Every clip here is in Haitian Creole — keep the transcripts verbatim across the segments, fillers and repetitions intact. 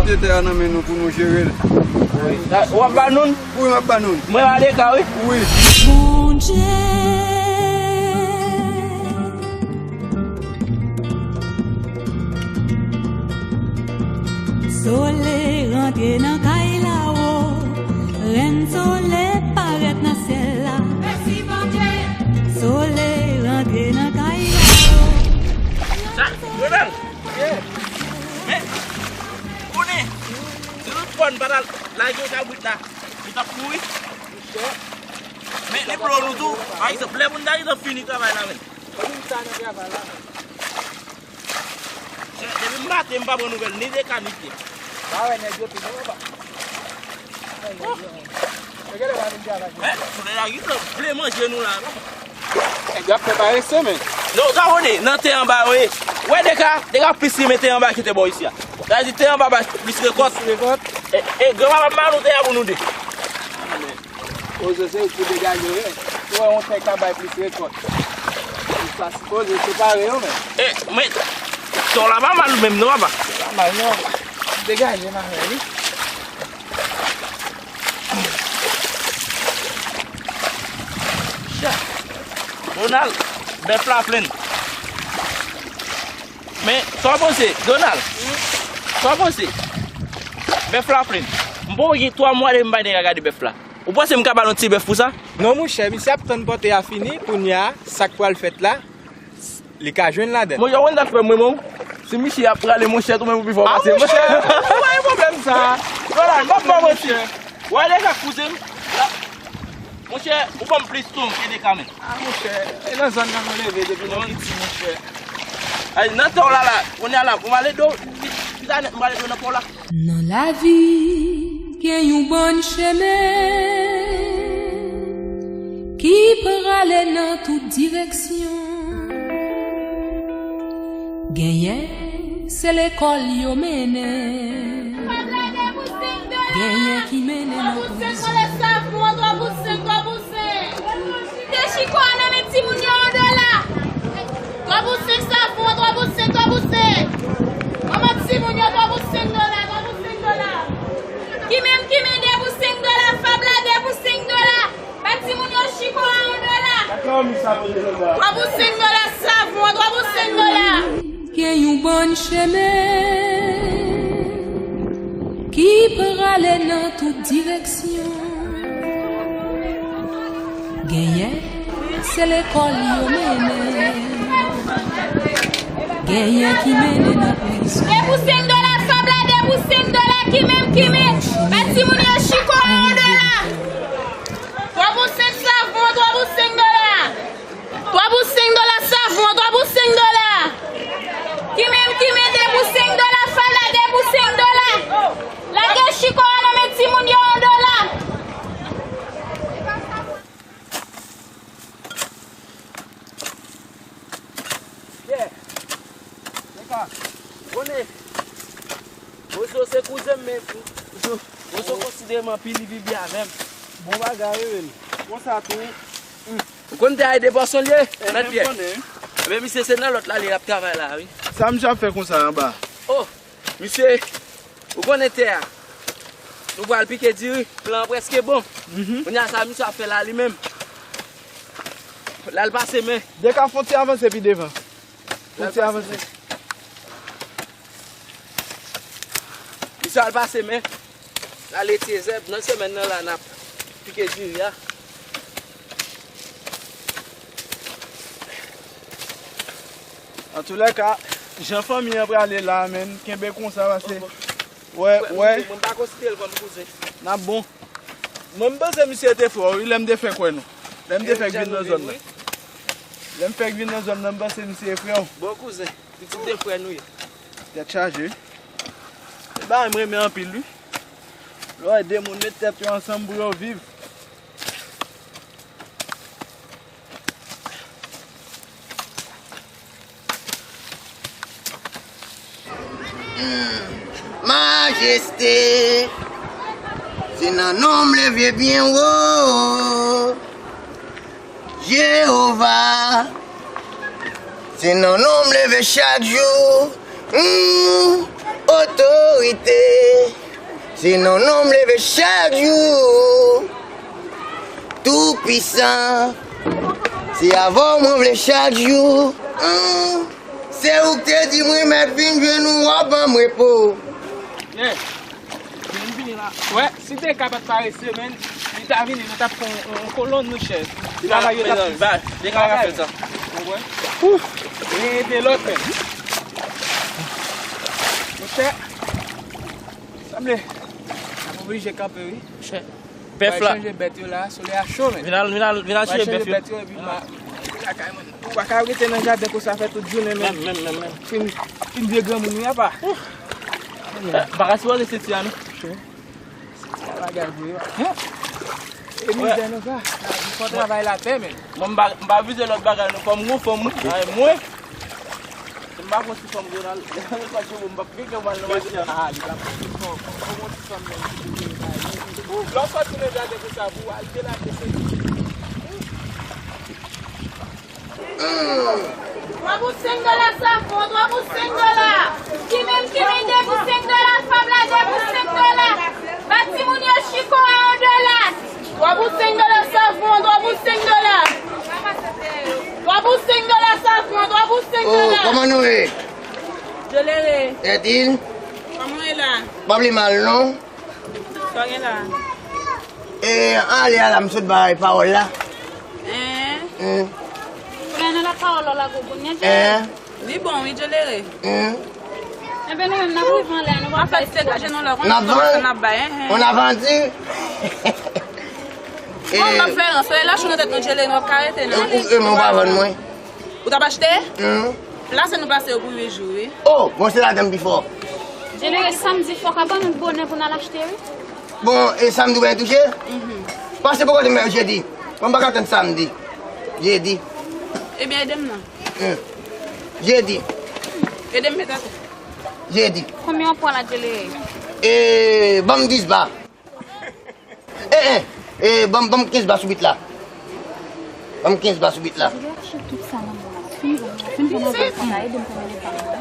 Mete tè a nan men nou pou nou jere l. Wi. W ap ba nou l? Wi, m ap ba nou l. Mwen ale ka, wi. Wi. Bondye. Sole rantre nan kay la o, rèn sole parèt nan syèl la. Mèsi Bondye. Sole rantre nan kay la o. Sa, Ronald. Men, konnen, si tout fò n pa ta lage kabrit la, li t ap mouri. Men, li blo nou tou. Pa egzanp, lè moun ta gentan fini travay la, men. Moun sa nan travay la, men. Depi maten, m pa pran nouvèl ni de ka ni de. Pa wè nèg yo tou, non, papa. Nèg yo, nèg yo, nèg yo pa vin travay. Men, solèy la gentan vle manje nou la, non. Nèg yo ap fè parese, men. Non, sa vle di, nan tè anba yo ye. Wè, de ka, de ka plis renmen tè anba ki tè bò isi a. Sa vle di, tè anba bay plis rekòt. Plis rekòt. E, e, granpapa m ba nou tè a pou nou de. Ozo se pou degaje, wi. Ou wè yon tè ka bay plis rekòt. Li pa sipoze separe yo, men. E, men, tò la pa mal menm, non, papa? Pa mal, non. Degaje, ma frè, wi. Ronald, bèf la plenn. Men, sa w panse, Donald? Sa w panse? Bèf la plenn. M poko gen twa mwa depi m pa t gade bèf la. Ou panse m ka ba l yon ti bèf pou sa? Non, monchè, misye ap tann pòte a fini, kounye a, sa k pral fèt la, li ka jwenn ladan. Monchè, ou konn sa k fè mwen, menm? Si misye ap prale, monchè, tou menm ou pi fò pase m. Ah, monchè, ou pa gen pwoblèm sa. Donald, m ap ba w manti. Wè deja kouzen m la. Monchè, ou ban m plis tou ke de ka men. Ah, monchè, e nan zòn nan nou leve depi nou piti, monchè. Ay, nan tè w la la, kounye a la, pou m ale do, pita nèt, m ale do nan pò w la. Nan lavi, gen yon bann chemen ki prale nan tout direksyon. Genyen se lekòl yo mennen. Genyen ki mennen nan prizon. Kite chiko a nan men timoun yo yon dola. Twa pou senk savon, twa pou senk, twa pou senk. Manman timoun yo, twa pou senk dola, twa pou senk dola. Ki menm, ki menm, de pou senk dola, fab la, de pou senk dola. Ba timoun yo chiko a yon dola. Twa pou senk dola savon, twa pou senk dola. Gen yon bann chemen ki prale nan tout direksyon. Genyen se lekòl yo mennen. Genyen ki mennen nan prizon. De pou senk dola, fab la, de pou senk dola, ki menm, ki menm. Ba timoun yo chiko a yon dola. Twa pou senk savon, twa pou senk dola. Twa pou senk dola savon, twa pou senk dola. Ki menm, ki menm, de pou senk dola, fab la, de pou senk dola. Lage chiko a nan men timoun yo yon dola. Yeah. Konnen. Ozo se kouzen m, men Ozo konsidere m anpil, li viv byen avè m. Bon bagay, wi, men. Konsa tou. Ou konn te ay de pòsyon l ye? Nan pyè. Ebyen, misye, se nan lòt la li ap travay la, wi. Sa misye ap fè konsa anba? Oh, misye, ou konnen tè a. Nou pral pike diri, plan an prèske bon. Kounye a sa misye ap fè la li menm. L al pase men. De ka fon ti avanse pi devan. Fon ti avanse. Misye al pase men. L al retire zèb. Nan semèn nan la n ap pike diri a. Antoulèka, jan fanmi an prale la, menn, kenbe konsa, pase. Wè, wè. Mwen pa konsidere l kòm kouzen. N ap bon. Mwen, m panse misye te fè w, wi, lè m te fèk wè nou. Lè m te fèk vin nan zòn nan. Lè m fèk vin nan zòn nan, m panse misye frè w. Bon kouzen, pitit de frè nou ye. Tèt chaje. E bagay m renmen anpil, wi. Lè w wè de moun met tèt yo ansanm pou yo viv. Majeste, se nan non m leve byen wo. Jewova, se nan non m leve chak jou. Mm. Otorite, se non non m leve chak jou. Tou pwisan, se avè w mwen vle chak jou. Hmm. Se ou k te di m remèt vin jwenn ou, w ap ban m repo. Yeah. Vin vini la. Wè, si Deka pa t parese, men, li ta vini, nou t ap fè yon, yon kolonn, monchè. Travay yo t ap plis. Deka ka fè sa. Ou konprann? Ouf. Gen de lòt, men. Monchè, sanble n ap oblije kanpe, wi. Monchè. Bèf la. Chanje bèt yo la, solèy a cho, men. Vin al, vin al, vin al chanje bèf yo. Bèt yo, epi ma, lakay mwen. Ou pa ka rete nan jaden konsa fè tout jounen, men. Menm, menm, menm, menm. Fin, fin vye granmoun, wi, apa. Bagay si w ale senti a, non. Senti a bagay vre, wi. E mizè, non, sa. Fò travay latè, men. Mwen, m pa, m pa vize lòt bagay, non. Fò m gon fanm, wi. Ay, mwen. M pa konn si fanm Donald, lè sa jou m p ap gen kè m al nan machin an. Ah, li p ap konn si fanm, fò gon ti fanm nan ki te vin bay. Lè w sòti nan jaden konsa pou w al delage se. Twa pou senk dola savon, twa pou senk dola. Ki menm ki menm de pou senk dola, fab la de pou senk dola. Ba timoun yo chiko a yon dola. Twa pou senk dola savon, twa pou senk dola. Twa pou senk dola savon, twa pou senk dola. Oh, kòman nou ye? Djelere. Èdil? Kòman w ye la? Pa vle mal, non? Sa w gen la? E, ale a la, m sot bay pawòl la. Hein? Hmm. Kounye a nan la pawòl la, la gwo kounye a, Djelere. Hein? Li bon, wi, Djelere. Hmm. Enben, nou menm, n ap rive anlè a, nou pa bay. Anfèt, se gaje nou lò, konn n ap bay, hein, hein. On a vendu? Bon, n ap fè ran, soyez la chou nan tèt nou, Djelere, nou p ap ka rete, non. Ou, ou, ou pa vann mwen. Ou t ap achte? Hmm. Plase nou plase yo pou uit jou, wi. Oh, bon, se ladan m pi fò. Djelere, samdi, fò w ka ban nou bonè pou n al achte, wi. Bon, e samdi w gen touche? Mhm. Pase bò kote m jedi. Mwen m pa ka tann samdi. Jedi. Ebyen, ede m non. Hmm. Jedi. Ede m met atè. Jedi. Konbyen w pran la, Djelere? E, ban m dis ba. Eh, eh, eh, ban m, ban m kenz ba sou bit la. Ban m kenz ba sou bit la. M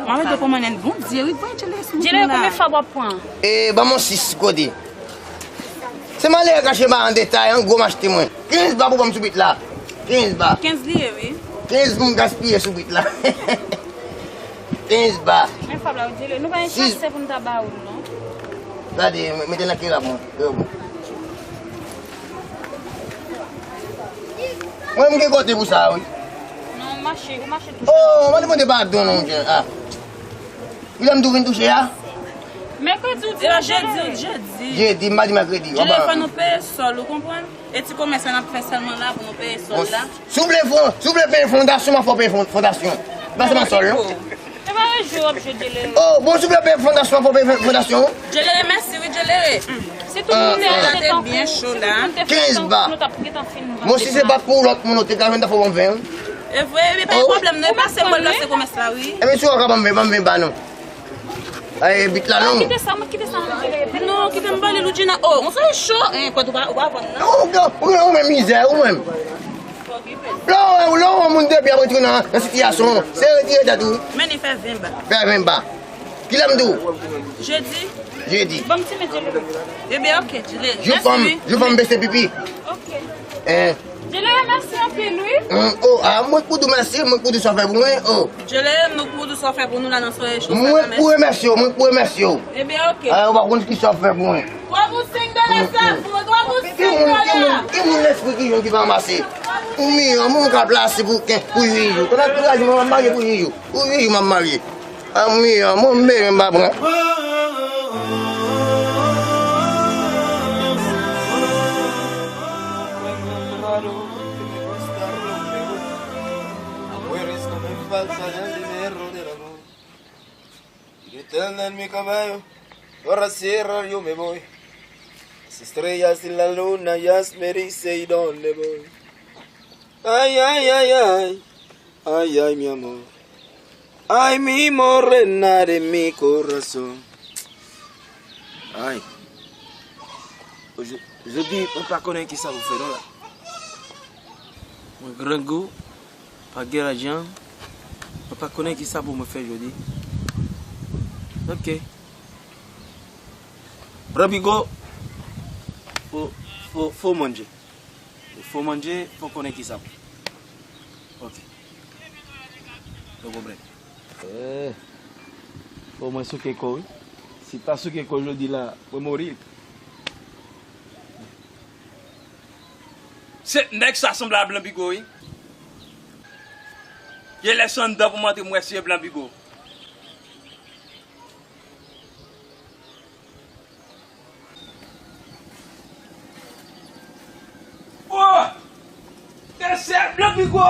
ap ede w kòmannen l, Bondye, wi, voye Djelere sou wout mwen la. Djelere, konbyen fab w ap pran? Eh, ban m yon sis kote. Se malere kache ba an detay, an gwo m achte mwen. Kenz ba pou ban m sou bit la. Kenz ba. Kenz li ye, wi. Kenz pou m gaspiye sou bit la. Kenz ba. Men fab la, ou di, nou pa gen chase pou n ta ba ou l, non. Gade, mete nan kirab mwen. Kirab mwen. Mwen, m gen kote pou sa, wi. Non, ou mache, ou mache touche. Oh, mwen te mande padon, non, jan. Ah. Kilè m tou vin touche a? Mèkredi ou di jedi, jedi. Jedi, m pa di mèkredi. Jedi, fò nou peye sòl, ou konprann? E ti komès la n ap fè sèlman la pou nou peye sòl la. Si w vle fon-, si w vle peye fondasyon, m ap fè w peye fon-, fondasyon. Pa sèlman sòl, non. E pa yon jwe w ap jwe, Djelere. Oh, bon, si w vle peye fondasyon, fò w peye fon-, fondasyon. Djelere, mèsi, wi, Djelere. Si tout moun te achte tankou, si tout moun te fè tankou nou, t ap gentan fin vann. Bon, si se pa t pou lòt moun, ou te ka jwenn tan fò w ban m ven, wi. E vre, epi pa gen pwoblèm, non, e pase pou l lanse komès la, wi. Ebyen, si w ka ban m ven, ban m ven ba non. Ay, bit la long. Kite sa, mwen kite sa, mwen kite. Non, kite m pale, Loudjina. Oh, on sa cho. Hein, kwè ou pa, ou pa vann, non? Ou gen, ou gen, ou menm mizè, ou menm. Lè w wè, lè w wè moun depi ap retire nan, nan sitiyasyon, se retire tèt ou. Men li fè ven ba. Fè ven ba. Kilè m di w? Jedi. Jedi. Ban m ti men Djelere. Ebyen, ok, Djelere. Jou fanm, jou fanm bese pipi. Ok. Hein. Djelere, mèsi anpil, wi. Hmm, oh, ah, mwen k pou di w mèsi, mwen k pou di w sa w fè pou mwen, oh. Djelere, nou k pou di w sa w fè pou nou la nan soyè cho sa. Mwen k pou remèsye w, mwen k pou remèsye w. Ebyen, ok. Ah, ou pa konn ki sa w fè pou mwen. Twa pou senk dola sa, twa pou senk dola. Ki moun, ki moun, ki moun lespri ki jwenn ki pa ranmase? Ou miyon, moun ka plase pou ken, pou uit jou. Pandan tout la jounen, m ap marye pou uit jou. Pou uit jou, m ap marye. Ah, m miyon, mwen m bezwen m pa pran. Mueres no me falta el dinero del amor. Y de tal en mi caballo, por la sierra yo me voy. Las estrellas y la luna ya me dice y dónde voy. Ay, ay, ay, ay. Ay, ay, mi amor. Ay, mi morena de mi corazón. Ay. Ojo-, jodi, mwen pa konnen kisa pou fè non la. Mwen grangou, pa gen lajan, mwen pa konnen kisa pou mwen fè jodi. Ok. Blan Bigo, fo, fo, fo manje. Fo manje, fo konnen kisa. Ok. No problem. Eh, fo mwen souke kò, wi. Si pa souke kò jodi la, mwen mouri. Se nèg sa sanble a Blan Bigo, wi. Gen lè se anndan pou m antre, m wè se Blan Bigo. Oh! Mesye, Blan Bigo!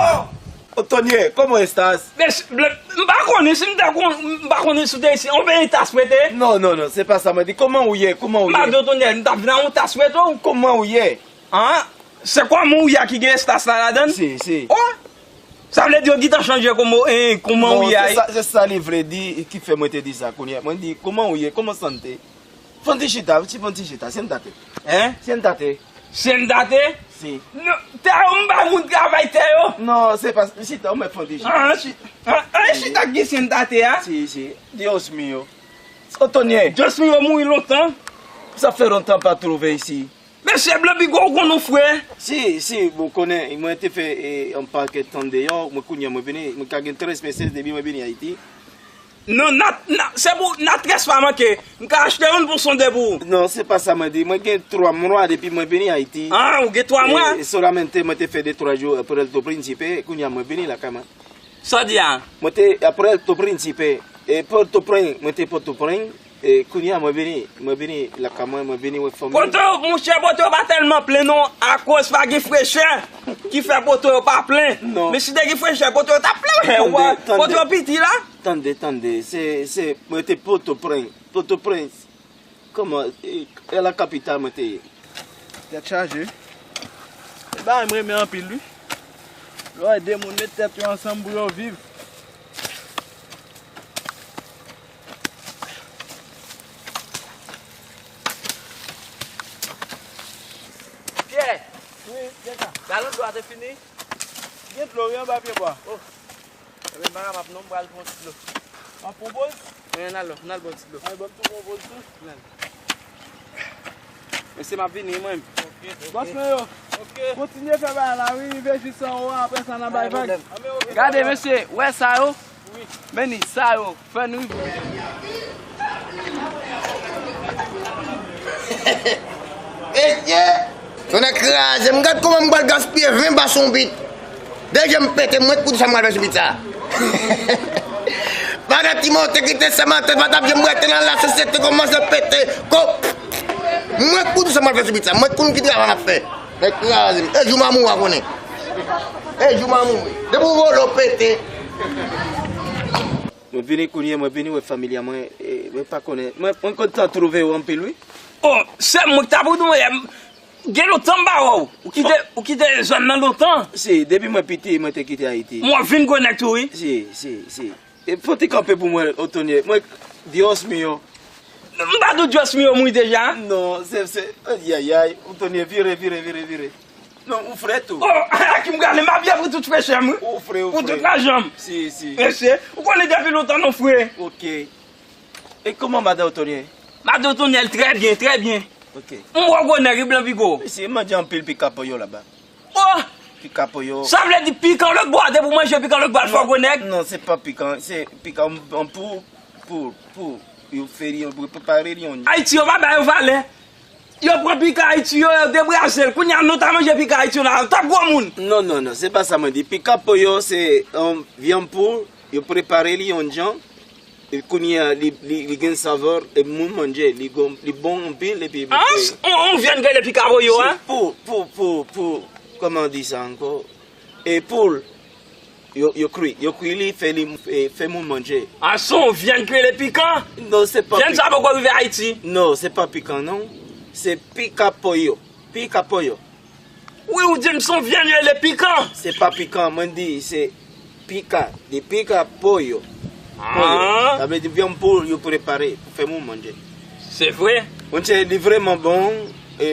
Ô Tony, como estás? Mesye, Blan, m pa konnen si m ta kon, m pa konnen si w te isi. Ou benyen tas prete? Non, non, non, se pa sa mwen di. Kòman ou ye? Kòman ou ye? M pa di w Tony, m t ap vin a yon tas prete w. Kòman ou ye? An? Se kòman ou ye a ki gen estas la ladan l? Si, si. Oh! Sa vle di yo gentan chanje kòman, eh, kòman ou ye a? Non, se sa, se sa li vle di, ki fè mwen te di sa kounye a. Mwen di, kòman ou ye? Kòman sante? Fè yon ti chita, ti fè yon ti chita, siéntate. Hein? Siéntate. Siéntate? Si. Non, tè yo, m bay moun travay tè yo. Non, se pa, chita, ou mèt fè yon ti chita. Ah, chi-, ah, ah, chita ki siéntate a? Si, si. Dios mío. Ô Tony. Dios mío mouri lontan. Sa fè lontan pa twouve isi. Mesye Blan Bigo, ou konn ou frè? Si, si, bon, konnen, mwen te fè, eh, yon pakèt tan deyò, mwen kounye a mwen vini, mwen ka gen trèz pesos depi mwen vini Ayiti. Non, n a, n a, se pou, n a trèz pa manke. M ka achte youn pou sonde pou ou. Non, se pa sa mwen di. Mwen gen twa mwa depi mwen vini Ayiti. Ah, ou gen twa mwa? E, e solamente mwen te fè de twa jou, eh, Puerto Príncipe, kounye a mwen vini lakay mwen. Sa w di a? Mwen te, Puerto Príncipe, e Pòtoprens, mwen te Pòtoprens, e kounye a mwen vini, mwen vini lakay mwen, mwen vini wè fanmi. Pòto, monchè, Pòto pa tèlman plen non, akoz pa gen frechè ki fè Pòto yo pa plen. Non. Men si te gen frechè, Pòto yo t ap plen. Tande, tande. Pòto piti la. Tande, tande, se, se, mwen te Pòtoprens, Pòtoprens. Kòman, e, e la kapital mwen te ye? Tèt chaje. E bagay m renmen anpil, wi. Lè w wè de moun met tèt yo ansanm pou yo viv. Pyè! Wi, Pyè sa. Galon dlo a te fini? Gen dlo, wi, anba pye bwa. Oh. Ebyen, m pa kapab non, m pral pran ti dlo. W ap pran poz? Wi, n al, n al pran ti dlo. Al ban m tou pran poz tou. N al. Mesye, m ap vini, mwen. Ok, ok. Bòs mwen yo. Ok. Kontinye fè bagay la, wi, rive jis anwo a, apre sa, n a bay vag. Gade, mesye, wè sa yo? Wi. Men ni sa yo. Fè nou. Mesye! Tonnè kraze m, gad kòman m pral gaspiye ven ba sou yon bit. Deje m pete, m wè kout sa m pral fè sou bit sa. Pandan Timote kite sèmante, pa t ap janm rete nan lasosyete, kòmanse pete. Ko, m wè kout sa m pral fè sou bit sa, m wè kout ki travay m ap fè. Nèg kraze m. E jou m a mouri, w a konnen. E jou m a mouri. Depi w vole, w pete. Mwen vini kounye a, mwen vini wè fanmi a mwen, e, mwen pa konnen. Mwen, mwen kontan twouve w anpil, wi. Oh, sè mwen ki ta pou di w, gen lontan m pa wè w. Ou kite, ou kite zòn nan lontan. Si, depi mwen piti, mwen te kite Ayiti. Mwen vin konnen tou, wi. Si, si, si. E fò ti kanpe pou mwen, Otonye. Mwen, Dios mío. M pa di w Dios mío mouri deja? Non, se, se, ayayay, Otonye, vire, vire, vire, vire. Non, ou fre tou. Oh, a ki m prale, m ap byen pou tout frechè m, wi. Ou fre, ou fre. Pou tout lajan m. Si, si. Mesye, ou konnen depi lontan nou fre. Ok. E kòman madan Otonye? Madan Otonye, l trè byen, trè byen. Ok. M wè w gwo nèg, wi, Blan Bigo. Mesye, manje anpil pika poyo laba. Oh! Pika poyo. Sa vle di pikan lòt bò, depi w manje pikan lòt bò, l fè w gwo nèg? Non, se pa pikan, se pikan an pou, pou, pou, yo fè li, yo prepare li yon. Ayiti, yo pa ba yo valè. Yo pran pika Ayiti yo, yo debraze l. Kounye a, nou ta manje pika Ayiti yo la, yo t ap gwo moun. Non, non, non, se pa sa mwen di. Pika poyo, se, um, vyann poul, yo prepare li yon jan. E kounye a, li, li, li gen savè, e moun manje, li gon, li bon anpil, epi. Ah, on, on vyann ki rele pika poyo, hein? Pou, pou, pou, pou, kòman di sa ankò? E poul. Yo, yo kwi, yo kwi li, fè li, e, fè moun manje. Ah, se yon vyann ki rele pikan? Non, se pa pikan. Vyann sa poko rive Ayiti? Non, se pa pikan, non. Se pika poyo. Pika poyo. Wi, ou di m se yon vyann yo rele pikan. Se pa pikan, mwen di se pika. De pika poyo. Poyo. Ah. Sa vle di vyann poul yo prepare pou fè moun manje. Se vre? Monchè, li vrèman bon. E,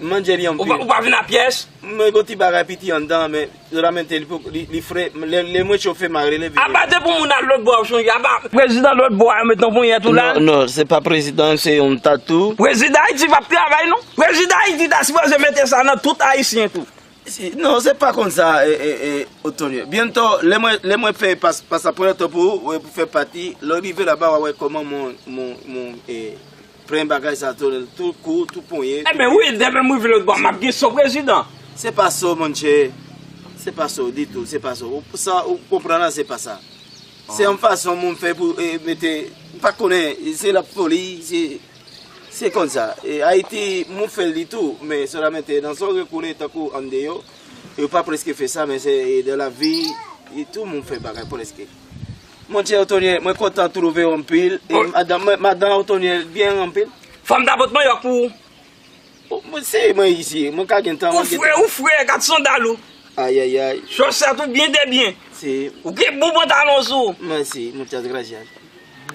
m manje li anpil. Ou pa, ou pa vin a pyès? Mwen gon ti bagay piti anndan, men solamente li, li, li fre. Lè, lè mwen chofe, m a rele vini. Apa depi moun al lòt bò, w ap chonje. Apa prezidan lòt bò a, yo met nan ponyèt ou la? Non, non, se pa prezidan, se yon tatou. Prezidan Ayiti p ap travay, non. Prezidan Ayiti ta sipoze mete sa nan tout Ayisyen tou. Si, non, se pa konsa, e, e, e, Otonye. Byento, lè mwen, lè mwen fè pas, pasaporto pou ou, e, pou fè pati, lè w rive laba, w a wè kòman mwen, mwen, mwen, e, pran bagay sa, tou, tou kou, tou ponyen. Ebyen, wi, demen mwen vle bò, m ap gen so prezidan. Se pa so, monchè. Se pa so ditou, se pa so. Ou, sa, ou konprann la, se pa sa. Se yon fason moun fè pou, e, mete, m pa konnen, se la foli, se, se konsa. E, Ayiti, moun fè li tou, men solamente nan zòn rekoule tankou andeyò, yo pa prèske fè sa, men se, e, dans la vie, e, tout moun fè bagay prèske. Monchè Otonye, mwen kontan twouve w anpil, e, madanm, mwen, madanm Otonye byen anpil. Fò m ta pot manyòk pou ou. Ou, mwen, se mwen isi, mwen ka gen tan, mwen gen tan. Ou fre, ou fre, gad sandal ou. Ayayay. Chosèt ou byen debyen. Si. Ou gen bon pantalon sou ou. Mèsi, muchas gracias.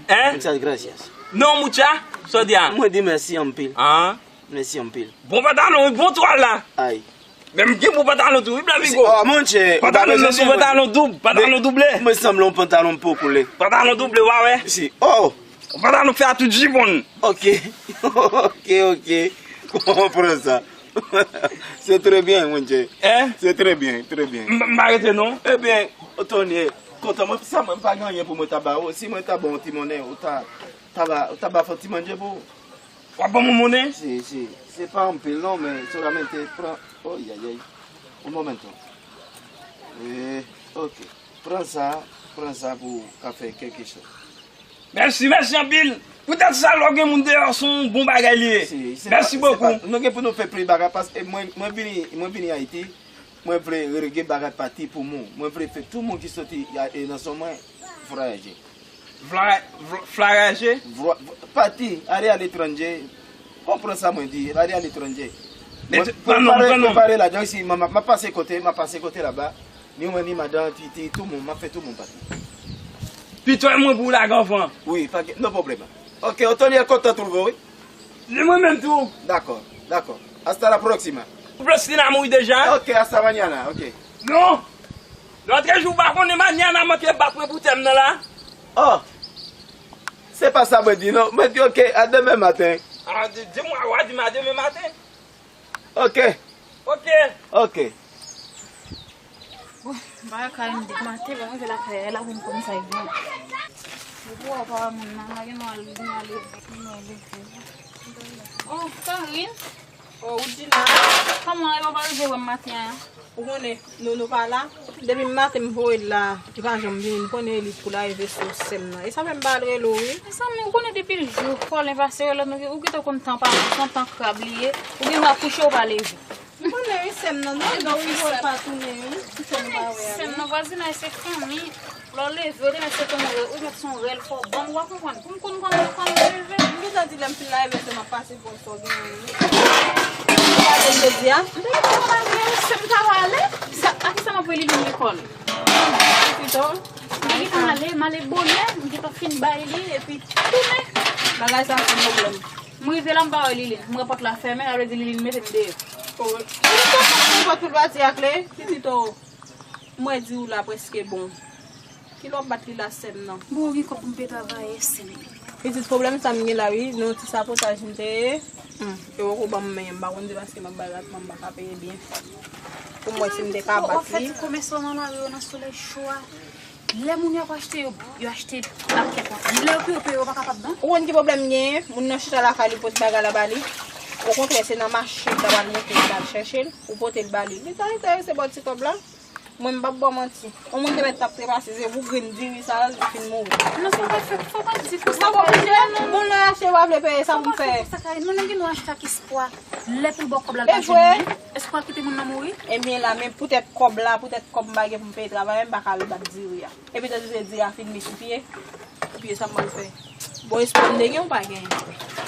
Hein? Muchas gracias. Non, mucha, sa w di a? Mwen di mèsi anpil. Ah. Mèsi anpil. Bon pantalon, wi, bon twal la. Ay. Men m gen bon pantalon tou, wi, Blanvigo. Ah, monchè, pantalon nan sou pantalon doub, pantalon double. Mwen sanble yon pantalon po koule. Pantalon double, w a wè. Si. Oh! Pantalon fè a tout jipon. Ok. Ok, ok. Kòman w pran sa? Se trè byen, monchè. Hein? Se trè byen, trè byen. M, m pa rete non. Ebyen, Otonye, kontan mwen, sa mwen pa gen anyen pou mwen ta ba ou. Si mwen ta ba w yon ti monnen, ou ta, ta ba, ou ta ba fè yon ti manje pou ou. W ap ban mwen monnen? Si, si. Se pa anpil non, men solamente pran. Oh, yayay. Un momento. Eh, ok. Pran sa, pran sa pou w ka fè kèlkesòt. Mèsi, mèsi anpil. Poutèt sa, lè w gen moun deyò, se yon bon bagay li ye. Si, se pa, mèsi bokou. Nou gen pou nou fè plis bagay, paske mwen, mwen vini, mwen vini Ayiti, mwen vle regle bagay pati pou moun. Mwen vle fè tout moun ki soti a, e nan zòn mwen vwayaje. Vla-, vla-, vwayaje? Vwa-, pati, ale aletranje. Konprann sa mwen di, ale aletranje. Mwen prepare, prepare lajan isi, m a, m a pase kote, m a pase kote laba. Ni mwen, ni madanm, Titi, tout moun, m ap fè tout moun pati. Pito e mwen pou w lage anvan. Wi, pa gen, no pwoblèm. Ok, Otonye kontan twouve w, wi. Li mwen menm tou. Dakò, dakò. Hasta la próxima. Ou plis ki nan mouri deja? Ok, hasta mañana, ok. Non. Lòt jou, w pa konnen mañana manke bat mwen pou tè m nan la. Oh. Se pa sa mwen di, non. Mwen di, ok, a demen maten. A, di, di mwen, w a di m a demen maten. Ok. Ok. Ok. Bon, m pa lakay m depi maten, bon, m rive lakay la, pou m konn sa k gen. Depi w pa wè moun nan, m pa gen dwa al, al, al leve. Oh, Karine. Oh, Woodjina. Kòman, e w pa rive wè m maten an? Ou konnen, Nono pa la. Depi maten m voye l la, li pa janm vini. M konnen li kou l arive sou sè m nan. E sa fè m pa al rele w, wi. Mezanmi, ou konnen depi l jou, fò lè pase, rele m, ou gentan konn tan pa, tan, tan krab li ye. Ou gen dwa kouche, ou pa leve. M konnen wi, sè m nan, non, non, wi, vòl pa tounen, wi. Sè m nan, vwazinay se fanmi. Lè w leve, ou te mèt se ton rèl, ou mèt se yon rèl fò ban m, w a konprann. Pou m konn kòman, kòman m leve. M gentan di lè m fin leve, se m ap pase pou wè sa w genyen, wi. Ou pa vle m te di a? M te gentan pale, se m ta pale. Sa, a kisa m ap voye Liline lekòl? Pito. M te gentan ale, m ale bonè, m gentan fin bay li, epi tounen. Bagay sa se pwoblèm. M rive la, m pa wè Liline. M wè pòt la fèmen, sa vle di Liline mete m deyò. Oh, Tito, ou pòt pou l pati a kle? Ki Tito? M wè di w la prèske bon. Kilè w ap bat li la, sè m nan? Bon, ou gen kòb pou m peye travayè, sè m. Pitit, pwoblèm sa m gen la, wi. Nan yon ti sabotaj m te ye. Hmm. E w poko ban m men, m pa konn di paske m ap bay ratman, m pa ka peye byen. Pou m wè si m te ka bat li. W ap fè ti komès ou nan lari yo, nan solèy cho a. Lè moun yo ap achte, yo, yo achte ak kè kontan. Lè yo peye, yo peye, yo pa kapab, non? Ou konn ki pwoblèm m genyen? Moun nan chita lakay li, pote bagay la ba li. Okontrè, se nan mache m ta pral monte, m ta al chèche l. Ou pote l ba li. Li ta enterese ba w ti kòb la. Mwen, m p ap ba w manti. Yon moun te mèt t ap trepase, se pou grenn diri sa, li fin mouri. Non, se pa fèt, fò pa di konsa. M p ap oblije, non. Moun nan achte, pa vle peye, sa pou m fè? Fò pa di konsa, Karine. Moun nan gen dwa achte ak espwa. Lè pou l ba w kòb la, l pa jwenn li. Espwa kite moun nan mouri. Ebyen la, men poutèt kòb la, poutèt kòb m pa gen pou m peye travayè, m pa ka al bat diri a. Epi tande se diri a fin met sou pye. Pou pye sa m pral fè. Bon, espwa m te gen ou pa genyen?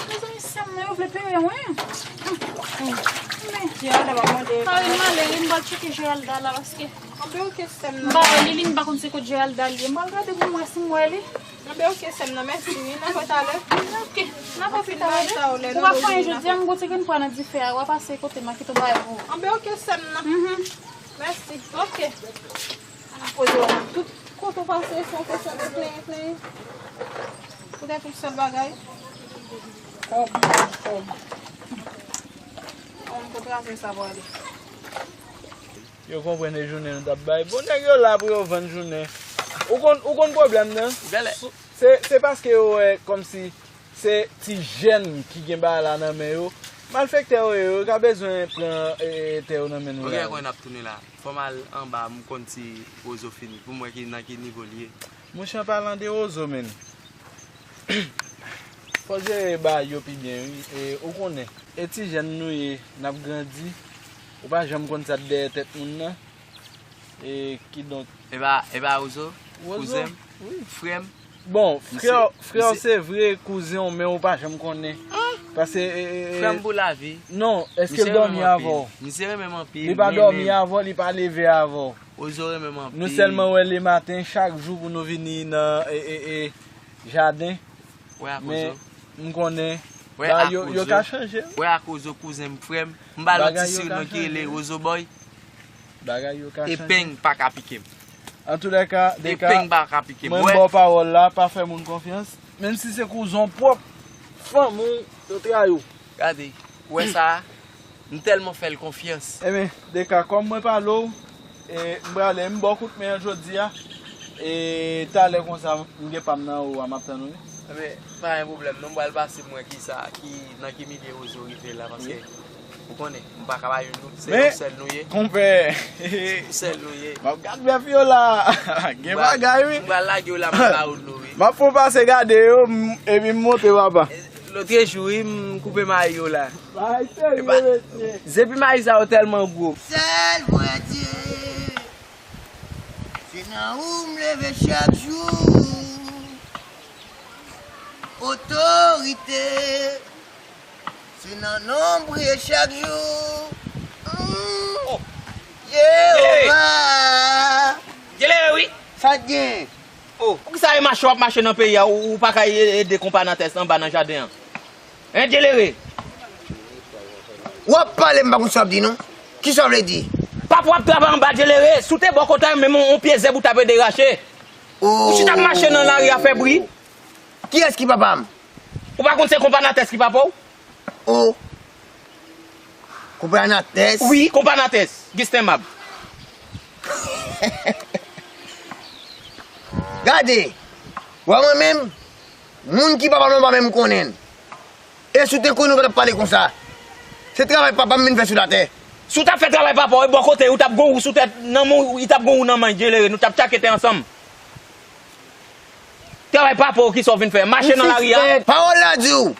Mezanmi, sè m nan, yo vle peye mwen. Men. Geralda pa mande. Karine, m ale, wi, m pral tcheke Geralda la, paske. Anben, ok, sè m nan. M pa wè li, li, m pa konn se kot Geralda li ye. M pral gade pou m wè si m wè li. Anben, oke, sè m nan, mèsi, wi. N ap wè talè. Oke, n ap wè pi talè. Ou pa fè anyen jodi a, m gon ti grenn pwa nan dife a, w a pase kote m a kite w bay pou ou. Anben, oke, sè m nan. Mhm. Mèsi. Oke. Ala koze w, tout kote w pase, se yon kesyon de plenyen, plenyen. Poutèt yon sèl bagay. Kòb, kòb. An, m konn trase sa pou ale. Yo konprann e jounen nou t ap bay. Bon, nèg yo la pou yo vann jounen. Ou konn, ou konn pwoblèm nan? Bèlè. Se, se paske yo wè kòmsi se ti jèn ki gen bagay la nan men yo. Malfektè yo ye, yo ka bezwen pran, e, e, tè yo nan men nou la. Ou gen kwen n ap tounen la. Fò m al anba, m konn si Wozo fini. Pou m wè ki, nan ki nivo l ye. Monchè, an palan de Wozo, menn. Fò jere bagay yo pi byen, wi. E, ou konnen, e ti jèn nou ye, n ap grandi. Ou pa janm konn sa k dèyè tèt moun nan. E, kidonk. E pa, e pa Wozo? Wozo, kouzen m, wi. Frè m. Bon, frè, frè w se vre, kouzen w, men ou pa janm konnen. Paske, e, e, e, frè m pou lavi. Non, èske l dòmi avè w? Misye renmen m anpil. Li pa dòmi avè w, li pa leve avè w. Wozo renmen m anpil. Nou sèlman wè lematen, chak jou pou nou vini nan, e, e, e, jaden. Men, m konnen, bagay yo, yo ka chanje. Wè ak Wozo, kouzen m, frè m. M ba l yon ti sirin mwen ki rele Wozo Boy. Bagay yo ka chanje. Epeng pa ka pike m. Antoulèka, Deka, epeng pa ka pike m. Mwen ba w pawòl la, pa fè moun konfyans. Menm si se kouzen w pwòp, fanmi w, yo trayi w. Gade, ou wè sa a? M tèlman fè l konfyans. Ebyen, Deka, kòm mwen pale w, e, m prale, m ba w kout men an jodi a. E, talè konsa, m gen pa m nan ou a, m ap tann ou, wi. Ebyen, pa gen pwoblèm, non, m pral pase m wè kisa, ki, nan ki milye Wozo rive la, paske, ou konnen, m pa ka ba youn, nou, se yon sèl nou ye. Men, konpè, se yon sèl nou ye. M ap gad bèf yo la. Gen bagay, wi. M pral lage w la, m ap ba ou dlo, wi. M ap fè w pase gade yo, m, epi m monte, papa. Lotrejou, wi, m koupe mayi yo la. Bagay serye, mesye. Zepi mayi sa yo tèlman gwo. Sèl vrè Dye, se nan ou m leve chak jou. Otorite, se nan non m priye chak jou. Mm. Oh. Jewova. Dyelere, wi. Sa k gen? Oh, poukisa e mache w ap mache nan peyi a, ou, ou pa ka e-, ede konpa Natès anba nan jaden an? Hein, Dyelere? W ap pale, m pa konn sa w ap di, non. Kisa w vle di? Papa w ap travay anba, Dyelere. Si w te bò kote a, menm yon, yon pye zèb ou t ap ede rache. Oh. Ou chita ap mache nan lari a fè bri. Kiyès ki papa m? Ou pa konn se konpa Natès ki papa w? Oh. Konpa Natès? Wi, konpa Natès. Gistenmab. Gade, wè mwen menm, moun ki papa m nan pa menm konnen l. E si w te konnen, w pa t ap pale konsa. Se travay papa m vin fè sou latè. Si w t ap fè travay papa w, e bò kote, ou t ap gon wou sou tèt, nan men w, li t ap gon wou nan men w, Dyelere, nou t ap tchake tè ansanm. Travay papa w, kisa w vin fè? Mache nan lari a? Pawòl la di w,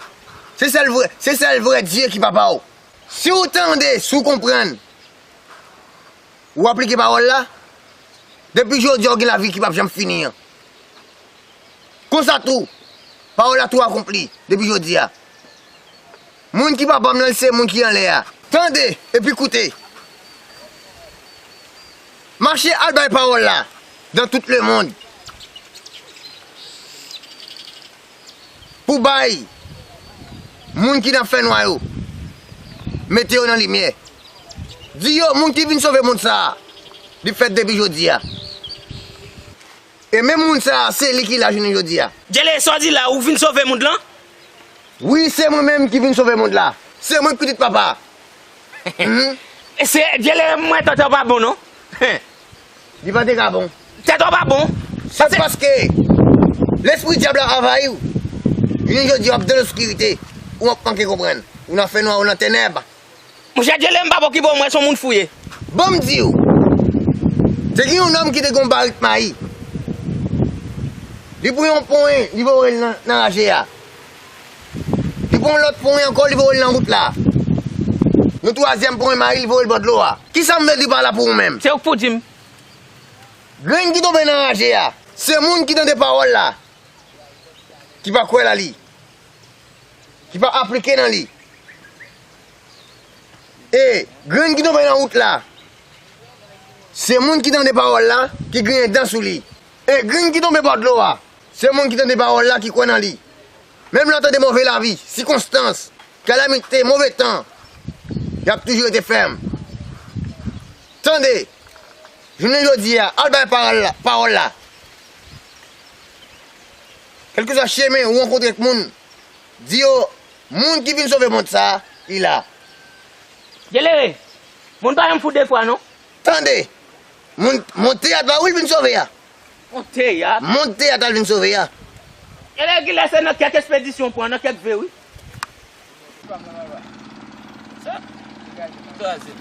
se sèl vrè, se sèl vrè Dye ki papa w. Si w tande, si w konprann, ou aplike pawòl la, depi jodi a, w gen lavi ki p ap janm fini an. Konsa tou, pawòl la tou akonpli depi jodi a. Moun ki papa m nan, se moun ki anlè a. Tande epi koute. Mache al bay pawòl la dans tout le monde. Pou bay moun ki nan fènwa yo, mete yo nan limyè. Di yo, moun ki vin sove mond sa a, li fèt depi jodi a. E menm moun sa a, se li ki la jounen jodi a. Dyelere, sa w di la, ou vin sove mond lan? Wi, se mwen menm ki vin sove mond la. Se mwen ki pitit papa. Mhm. E se Dyelere, mwen, tèt ou pa bon, non. Li pa te ka bon. Tèt ou pa bon. Se paske lespri dyab la anvayi w. Jounen jodi a, w ap dan loskirite. Ou ap manke konprann. Ou nan fènwa, ou nan tenèb. Monchè, Dyelere, m pa pè w ki bò, mwen se yon moun fou ye. Ban m di w, te gen yon nonm ki te gen yon barik mayi. Li pran yon ponyen, li voye l nan, nan raje a. Li pran yon lòt ponyen ankò, li voye l nan wout la. Yon twazyèm ponyen mayi, li voye l bò dlo a. Kisa m vle di pa la pou ou menm? Se ou k pou di m. Grenn ki tonbe nan raje a, se moun ki tande pawòl la, ki pa kwè nan li, ki pa aplike nan li. E grenn ki tonbe nan wout la, se moun ki tande pawòl la, ki griyen dan sou li. E grenn ki tonbe bò dlo a, Se moun ki tande pawòl la ki kwè nan li. Menm lè w tande move lavi, sikonstans, kalamite, move tan, y ap toujou rete fèm. Tande, jounen jodi a, al bay pawòl la, pawòl la. Kèlkeswa chemen ou rankontre ak moun, di yo, moun ki vin sove mond sa a, li la. Djelere, moun pa janm fou de fwa non. Tande, moun, mond teyat la wi l vin sove a. Mond teyat? Mond teyat la l vin sove a. Djelere, kilè se nan kèk ekspedisyon pran, nan kèk ve wi. Sa? Kraze.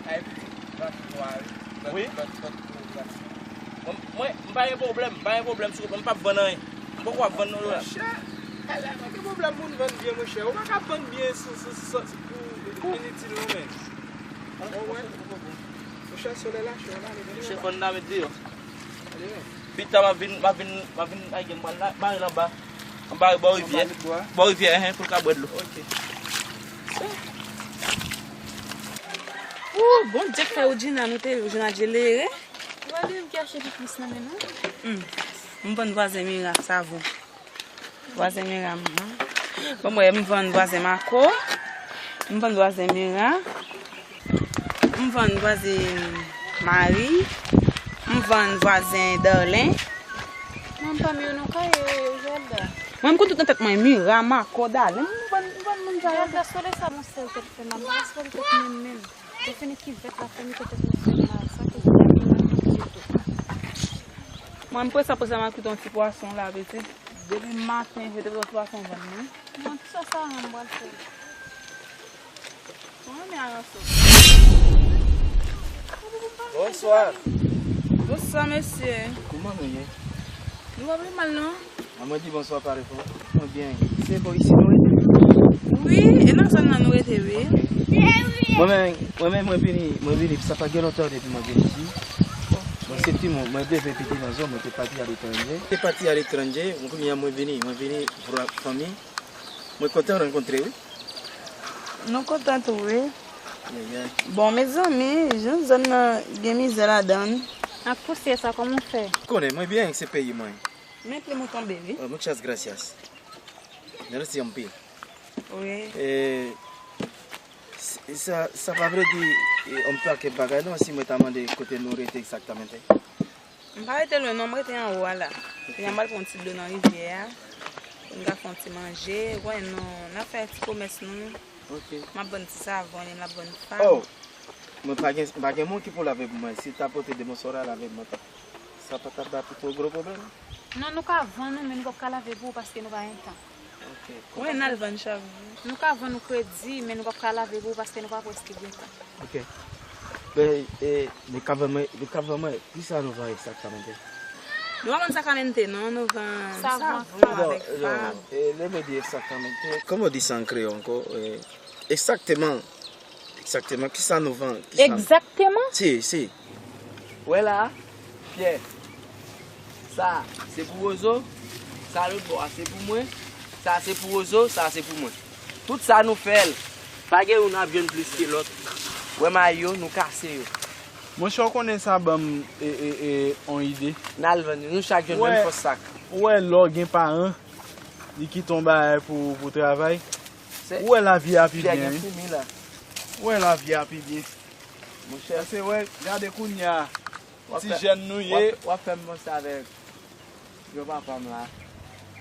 Ay, pitit vach nwa, wi. Wi. Lòt, lòt, lòt, lòt. Mwen, mwen, m pa gen pwoblèm, m pa gen pwoblèm sou, m p ap vann anyen. M poko ap vann non la. Monchè, elè pa gen pwoblèm pou n vann byen, monchè. Ou pa ka vann byen sou, sou, sou, sou, pou initil non, men. Ou wè? Monchè, solèy la cho, la, li vini. Monchè, fò n ta met deyò. Pita m ap vin, m ap vin, m ap vin lage m pral la, mare l anba. Anba bò rivyè. Anba bò a? Bò rivyè, enhen, pou l ka bwè dlo. Ok. Ou, Bondye k fè Woudjina, nou te Woudjina Djelere. Ou pa bliye m ki achte pi plis nan men nou. Hmm. M vann vwazen Mira savon. Vwazen Mira, m vann. Bon, mwen, m vann vwazen Mako. M vann vwazen Mira. M vann vwazen Mari. M vann vwazen Darlen. Mwen, m pa myo non kay yo, yo, Jòlda. Mwen, m konn tout nan tèt mwen, Mira, Mako, Darlen. M vann, m vann moun sa yo. Jòlda, sole sa, mon sèl tèt fè mal. M pa sole tèt menm, menm. Te fini kivèt la, fini tèt mwen fè mal. Sa koze la, mwen, m tou. Mwen, m prese, prese, m al koute yon ti pwason la, pitit. Depi maten, je te pran pwason vann mwen. Non, ti sa, sa, m pral fè. Mwen renmen aranso. Bonswa. Bonswa, mesye. Kouman nou ye? Nou pa pi mal, non. A, mwen di bonswa, pale fò. Mwen byen. Se bò isi nou rete? Wi, e nan zòn nan nou rete, wi. Ok. Mwen menm, mwen menm, mwen vini, mwen vini, sa pa gen lontan depi mwen vini isi. Mwen se timoun, mwen leve piti nan zòn, mwen te pati aletranje. Te pati aletranje, mwen kounye a mwen vini, mwen vini pou fanmi. Mwen kontan rankontre wi. Nou kontan tou wi. Ayayay. Bon, mezanmi, jan zòn nan gen mizè ladan l. Ak pousyè sa, kòman w fè? Konnen, mwen byen, se peyi mwen. Men plim ou tonbe wi. Oh, muchas gracias. Mèsi anpil. Wi. E, s-, sa, sa pa vle di, e, yon pakèt bagay non, si mwen ta mande kote nou rete egzaktamente. M pa rete lwen non, m rete anwo a la. Kounye a m al pran yon ti dlo nan rivyè a. Pou n ka fè yon ti manje. Ou konnen nou, n ap fè ti komès nou. Ok. M ap vann ti savon, li, m ap vann fam. Oh! Mwen pa gen, m pa gen moun ki pou lave pou mwen. Si ta pote demen sora lave pou mwen, sa pa t ap ba pi gwo pwoblèm? Non, nou ka vann ou, men nou p ap ka lave pou ou paske nou pa gen tan. Ok. Wi, n al vann chak jou. Nou ka vann ou kredi, men nou p ap ka lave pou ou paske nou pa prèske gen tan. Ok. Men, e, nou ka vann mwen, nou ka vann mwen, kisa nou vann egzaktamente? Nou pa vann sakamente, non, nou vann savon avèk fam. Non, non, e, lè mwen di egzaktamente, comment on dit ça en créole encore? E, egzakteman. Egzakteman. Kisa nou vann? Kisa nou... Egzakteman? Si, si. Wè la, pyè. Sa, se pou Wozo. Sa lòt bò a, se pou mwen. Sa, se pou Wozo. Sa, se pou mwen. Tout sa nou fè l. Pa gen youn ap jwenn plis ke lòt. Wè may yo, nou kase yo. Monchè, w konnen sa ban m, e, e, e, on ide. N al vann yo. Nou chak jwenn menm fòs sak. Ou wè lè w gen paran, li kite yon bagay pou, pou travay. Ou wè lavi a pi byen, wi. Ou wè lavi a pi byen. Monchè. Paske, wè, gade kounye a, ti jèn nou ye. W ap, w ap fè m panse avèk gwo papa m la.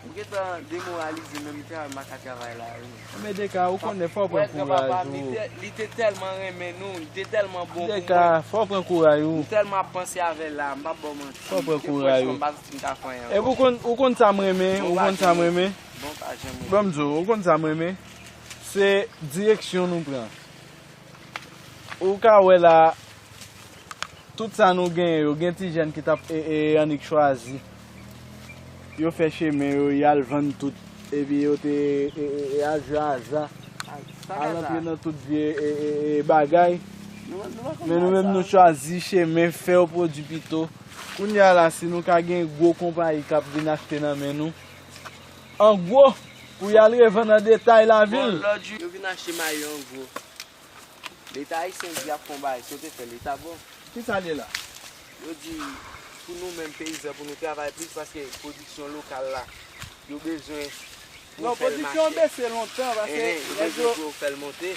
M gentan demoralize, men m te al, m pa ka travay la, wi. Men Deka, ou konnen, fò w pran kouraj, wi. Li te, li te tèlman renmen nou, li te tèlman bon pou mwen. Deka, fò w pran kouraj, wi. M tèlman ap panse avè l la, m p ap ba w manti. Fò w pran kouraj, wi. M pa santi m ka fè anyen ankò. Epi ou konn, ou konn sa m renmen, ou konn sa m renmen. Bon, pa janm. Ban m di w, ou konn sa m renmen? Se direksyon nou pran. Ou ka wè la, tout sa nou genyen yo, gen ti jèn ki t ap, e, e, annik chwazi. Yo fè chemen yo, y al vann tout. Epi yo te, e, e, e, al jwe aza. Al antre nan tout vye, e, e, e, bagay. Men nou menm, nou chwazi chemen, fè yo pwodui pito. Kounye a la, si nou ka gen gwo konpayi k ap vin achte nan men nou, an gwo, pou y al revann an detay lavil. Bon, lòt jou, yo vin achte mayo an gwo. Leta ayisyen di y ap fè yon bagay, si yo te fè l, li ta bon. Kisa l ye la? Yo di, Pou nou menm peyizan, pou nou travay plis, paske pwodiksyon lokal la, yo bezwen pou yo fè l mache. Non, pwodiksyon an bese lontan, paske nèg yo,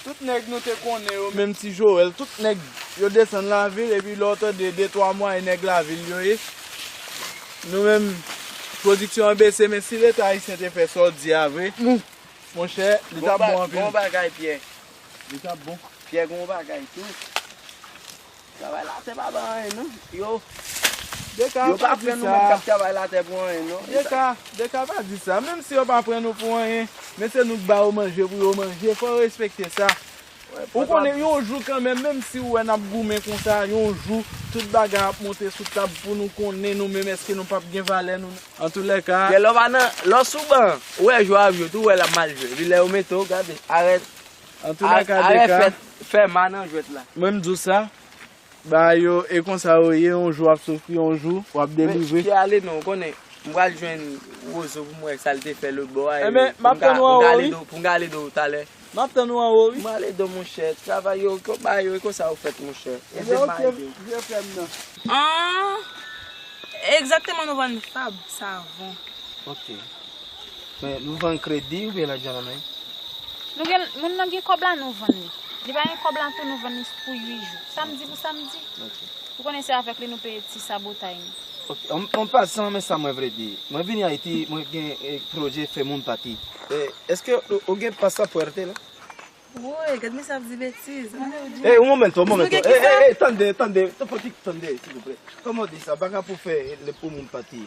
tout nèg nou te konnen yo, menm Ti Joel, tout nèg yo desann lavil, epi lè w tande de twa mwayen nèg lavil yo ye. Nou menm, pwodiksyon an bese, men si Leta ayisyen te fè sa w di a vre, monchè, li t ap bon anpil. Gon bagay, Pyè. Li t ap bon. Pyè, gon bagay tou. Travay latè pa ban anyen non. Yo, yo pa pran nou menm k ap travay latè pou anyen non. Deka, Deka pa di sa. Menm si yo pa pran nou pou anyen, men se nou k ba yo manje pou yo manje. Fò yo respekte sa. Ou konnen yon jou kanmenm, menm si ou wè n ap goumen konsa, yon jou, tout bagay ap monte sou tab pou nou konnen nou menm èske nou p ap gen valè nou. Antoulèka. Pyè, lè w pa nan, lè w sou ban, ou wè jwe avyo tou, ou wè l ap mal jwe. Epi lè yo mete w, gade, arèt. Antoulèka, Deka. Arèt fè, fè ma nan jwèt la. Mwen m di w sa. Bagay yo, e konsa yo ye, yon jou w ap soufri, yon jou w ap delivre. Men, Pyè ale non, ou konnen, m pral jwenn Wozo pou m wè sa l te fè lòt bò a, e, pou m ka, pou m ka ale do, pou m ka ale do talè. M ap tann ou anwo, wi. M ale do, monchè, travay yo, bagay yo, e konsa yo fèt, monchè. Ede m ba ede w. Vye frè m nan. An, egzakteman, nou vann fab, savon. Ok. Men nou vann kredi oubyen lajan nan men? Nou gen, moun nan gen kòb la, nou vann li. Li pa gen kòb la tou, nou vann li pou uit jou. Samdi pou samdi. Ok. Ou konnen se avèk li nou peye ti sabotay nou. Ok, an, an pasan, men sa mwen vle di. Mwen vini Ayiti, mwen gen, eh, pwojè fè moun pati. Eh, èske ou, ou gen pasapuerte la? Woy, gad mesye ap di betiz. Mande ou di. Eh, un momento, un momento. Eh, eh, eh, tande, tande, tande, silvouplè. Kòman w di sa? Bagay pou fè, lè pou moun pati.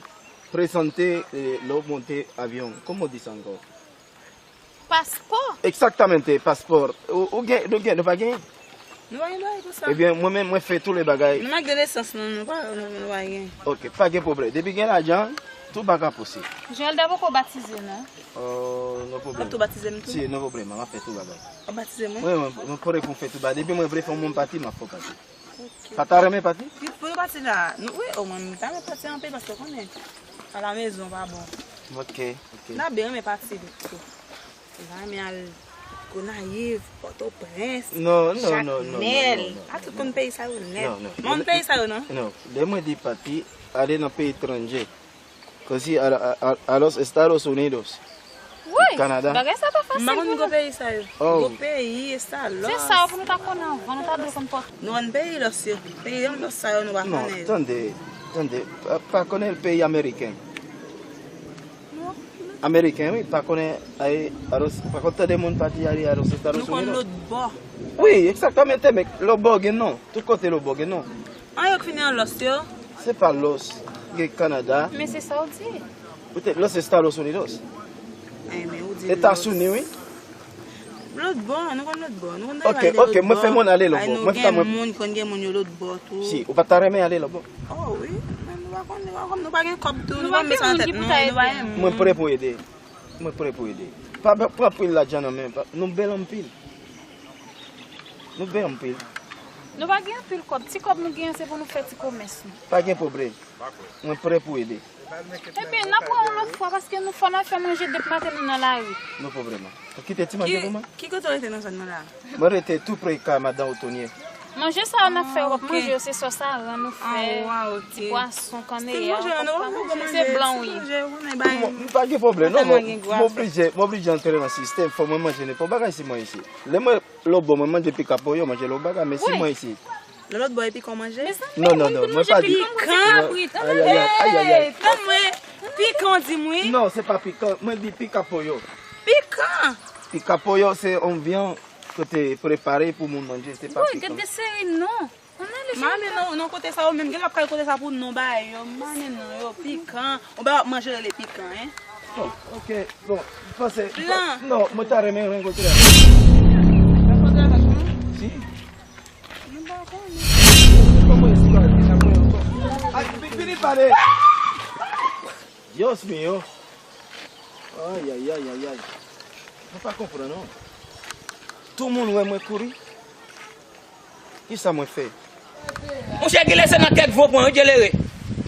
Prezante, eh, lè w monte avyon. Kòman w di sa ankò? Paspò. Exactamente, paspò. Ou, ou gen, nou gen, nou pa gen? Nou pa gen bagay pou sa. Ebyen, mwen menm, mwen fè tout le bagay. Nou mank de nesans, non, nou pa, nou, nou pa gen. Ok, pa gen pwoblèm. Depi gen lajan, tout bagay posib. Joelda poko batize, non? Oh, no problema. W ap tou batize m tou? Si, no problema, m ap fè tout bagay. W ap batize mwen? Wi, mwen, mwen pare pou m fè tout bagay. Depi mwen vle fè yon moun pati, m ap fè w pati. Ok. Pa ta renmen pati? Wi, pou nou pati la. Nou, wi, o mwen, m ta renmen pati anpil paske w konnen, alamezon pa bon. Ok, ok. M ta byen renmen pati tou. M ta renmen al Gonayiv, Pòtoprens, non, non, non, non, Jakmèl. Non, non, non. A tout konn peyi sa yo nèt. Non, non. Mwen konn peyi sa yo, non? Non. Lè mwen di pati, ale nan peyi etranje. Kosi a, a, a, a los Estados Unidos. Wi, Kanada. Bagay sa pa fasil pou nou. M pa konn gwo peyi sa yo. Oh. Gwo peyi, Estados. Se sa yo pou nou ta konnen anvan, nou ta dwe konn pòt. Nou konn peyi lòs yo. Peyi an lòs sa yo nou pa konnen yo. Non, tande, tande, pa, pa konnen peyi ameriken. Non. Ameriken, wi, pa konnen, ay, a los, pa konn tande moun pati ale a los Estados Unidos. Nou konn lòt bò. Wi, exactamente, men lòt bò gen non. Tout kote lòt bò gen non. An yo k fini an lòs yo? Se pa lòs, gen Kanada. Men se sa w di. Poutèt los Estados Unidos. Ay, men ou di Etazini, wi. Lòt bò, nou konn lòt bò. Nou konn... Ok, ok, mwen fè moun ale lòt bò. Mwen fè moun. Ay, nou gen moun, konn gen moun yo lòt bò tou. Si, ou pa ta renmen ale lòt bò? Oh, wi. Men nou pa konn, nou pa konn, nou pa gen kòb tou, nou pa met sa nan tèt nou, nou pa gen moun. Mwen prè pou ede. Mwen prè pou ede. Pa, pa pran pil lajan nan men, pa, nou bèl anpil. Nou bèl anpil. Nou pa gen anpil kòb. Ti kòb nou genyen, se pou nou fè ti komès nou. Pa gen pwoblèm. Mwen prè pou ede. Ebyen, n ap wè yon lòt fwa, paske nou fò n al fè manje depi maten nou nan lari. No problema. Ou kite ti manje pou mwen? Ki, ki kote w rete nan zòn nan la? Mwen rete tou pre ka madan Otonye. Manje sa yo n ap fè yo, w ap manje yo, se sòs aran nou fè, ti pwason, kanneyè, w konprann? Se blan w ye. Mwen, mwen pa gen pwoblèm, non, mwen, mwen oblije, mwen oblije antre nan sistèm, fò mwen manje nenpòt bagay si mwen isit. Lè mwen lòt bò, mwen manje pika poyo, manje lòt bagay, men si mwen isit. Lè lòt bò e pikan w manje? Non, non, non, mwen pa di. Pikan! Ay, ay, ay, ay, ay. Hey, tann mwen, pikan w di m wi. Non, se pa pikan, mwen di pika poyo. Pikan! Pika poyo se yon vyann kote prepare pou moun manje, se pa pikan. Woy, gade seri non. Mande non, non, kote sa yo menm, gen lòt kay kote sa pou non bagay yo, mande non yo, pikan. Yon bagay w ap manje rele pikan, en. Bon, ok, bon, m panse, non, mwen ta renmen rankontre avè w. Rankontre avè w? Si. Mwen pa konnen. Kòman espwa vin apre ankò? Ay, vi-, vini pale. Dios mío. Ay, ay, ay, ay, ay. Mwen pa konprann, non. Tout moun wè mwen kouri. Kisa mwen fè? Monchè, Gilles se nan kèk vo pran, wi, Djelere.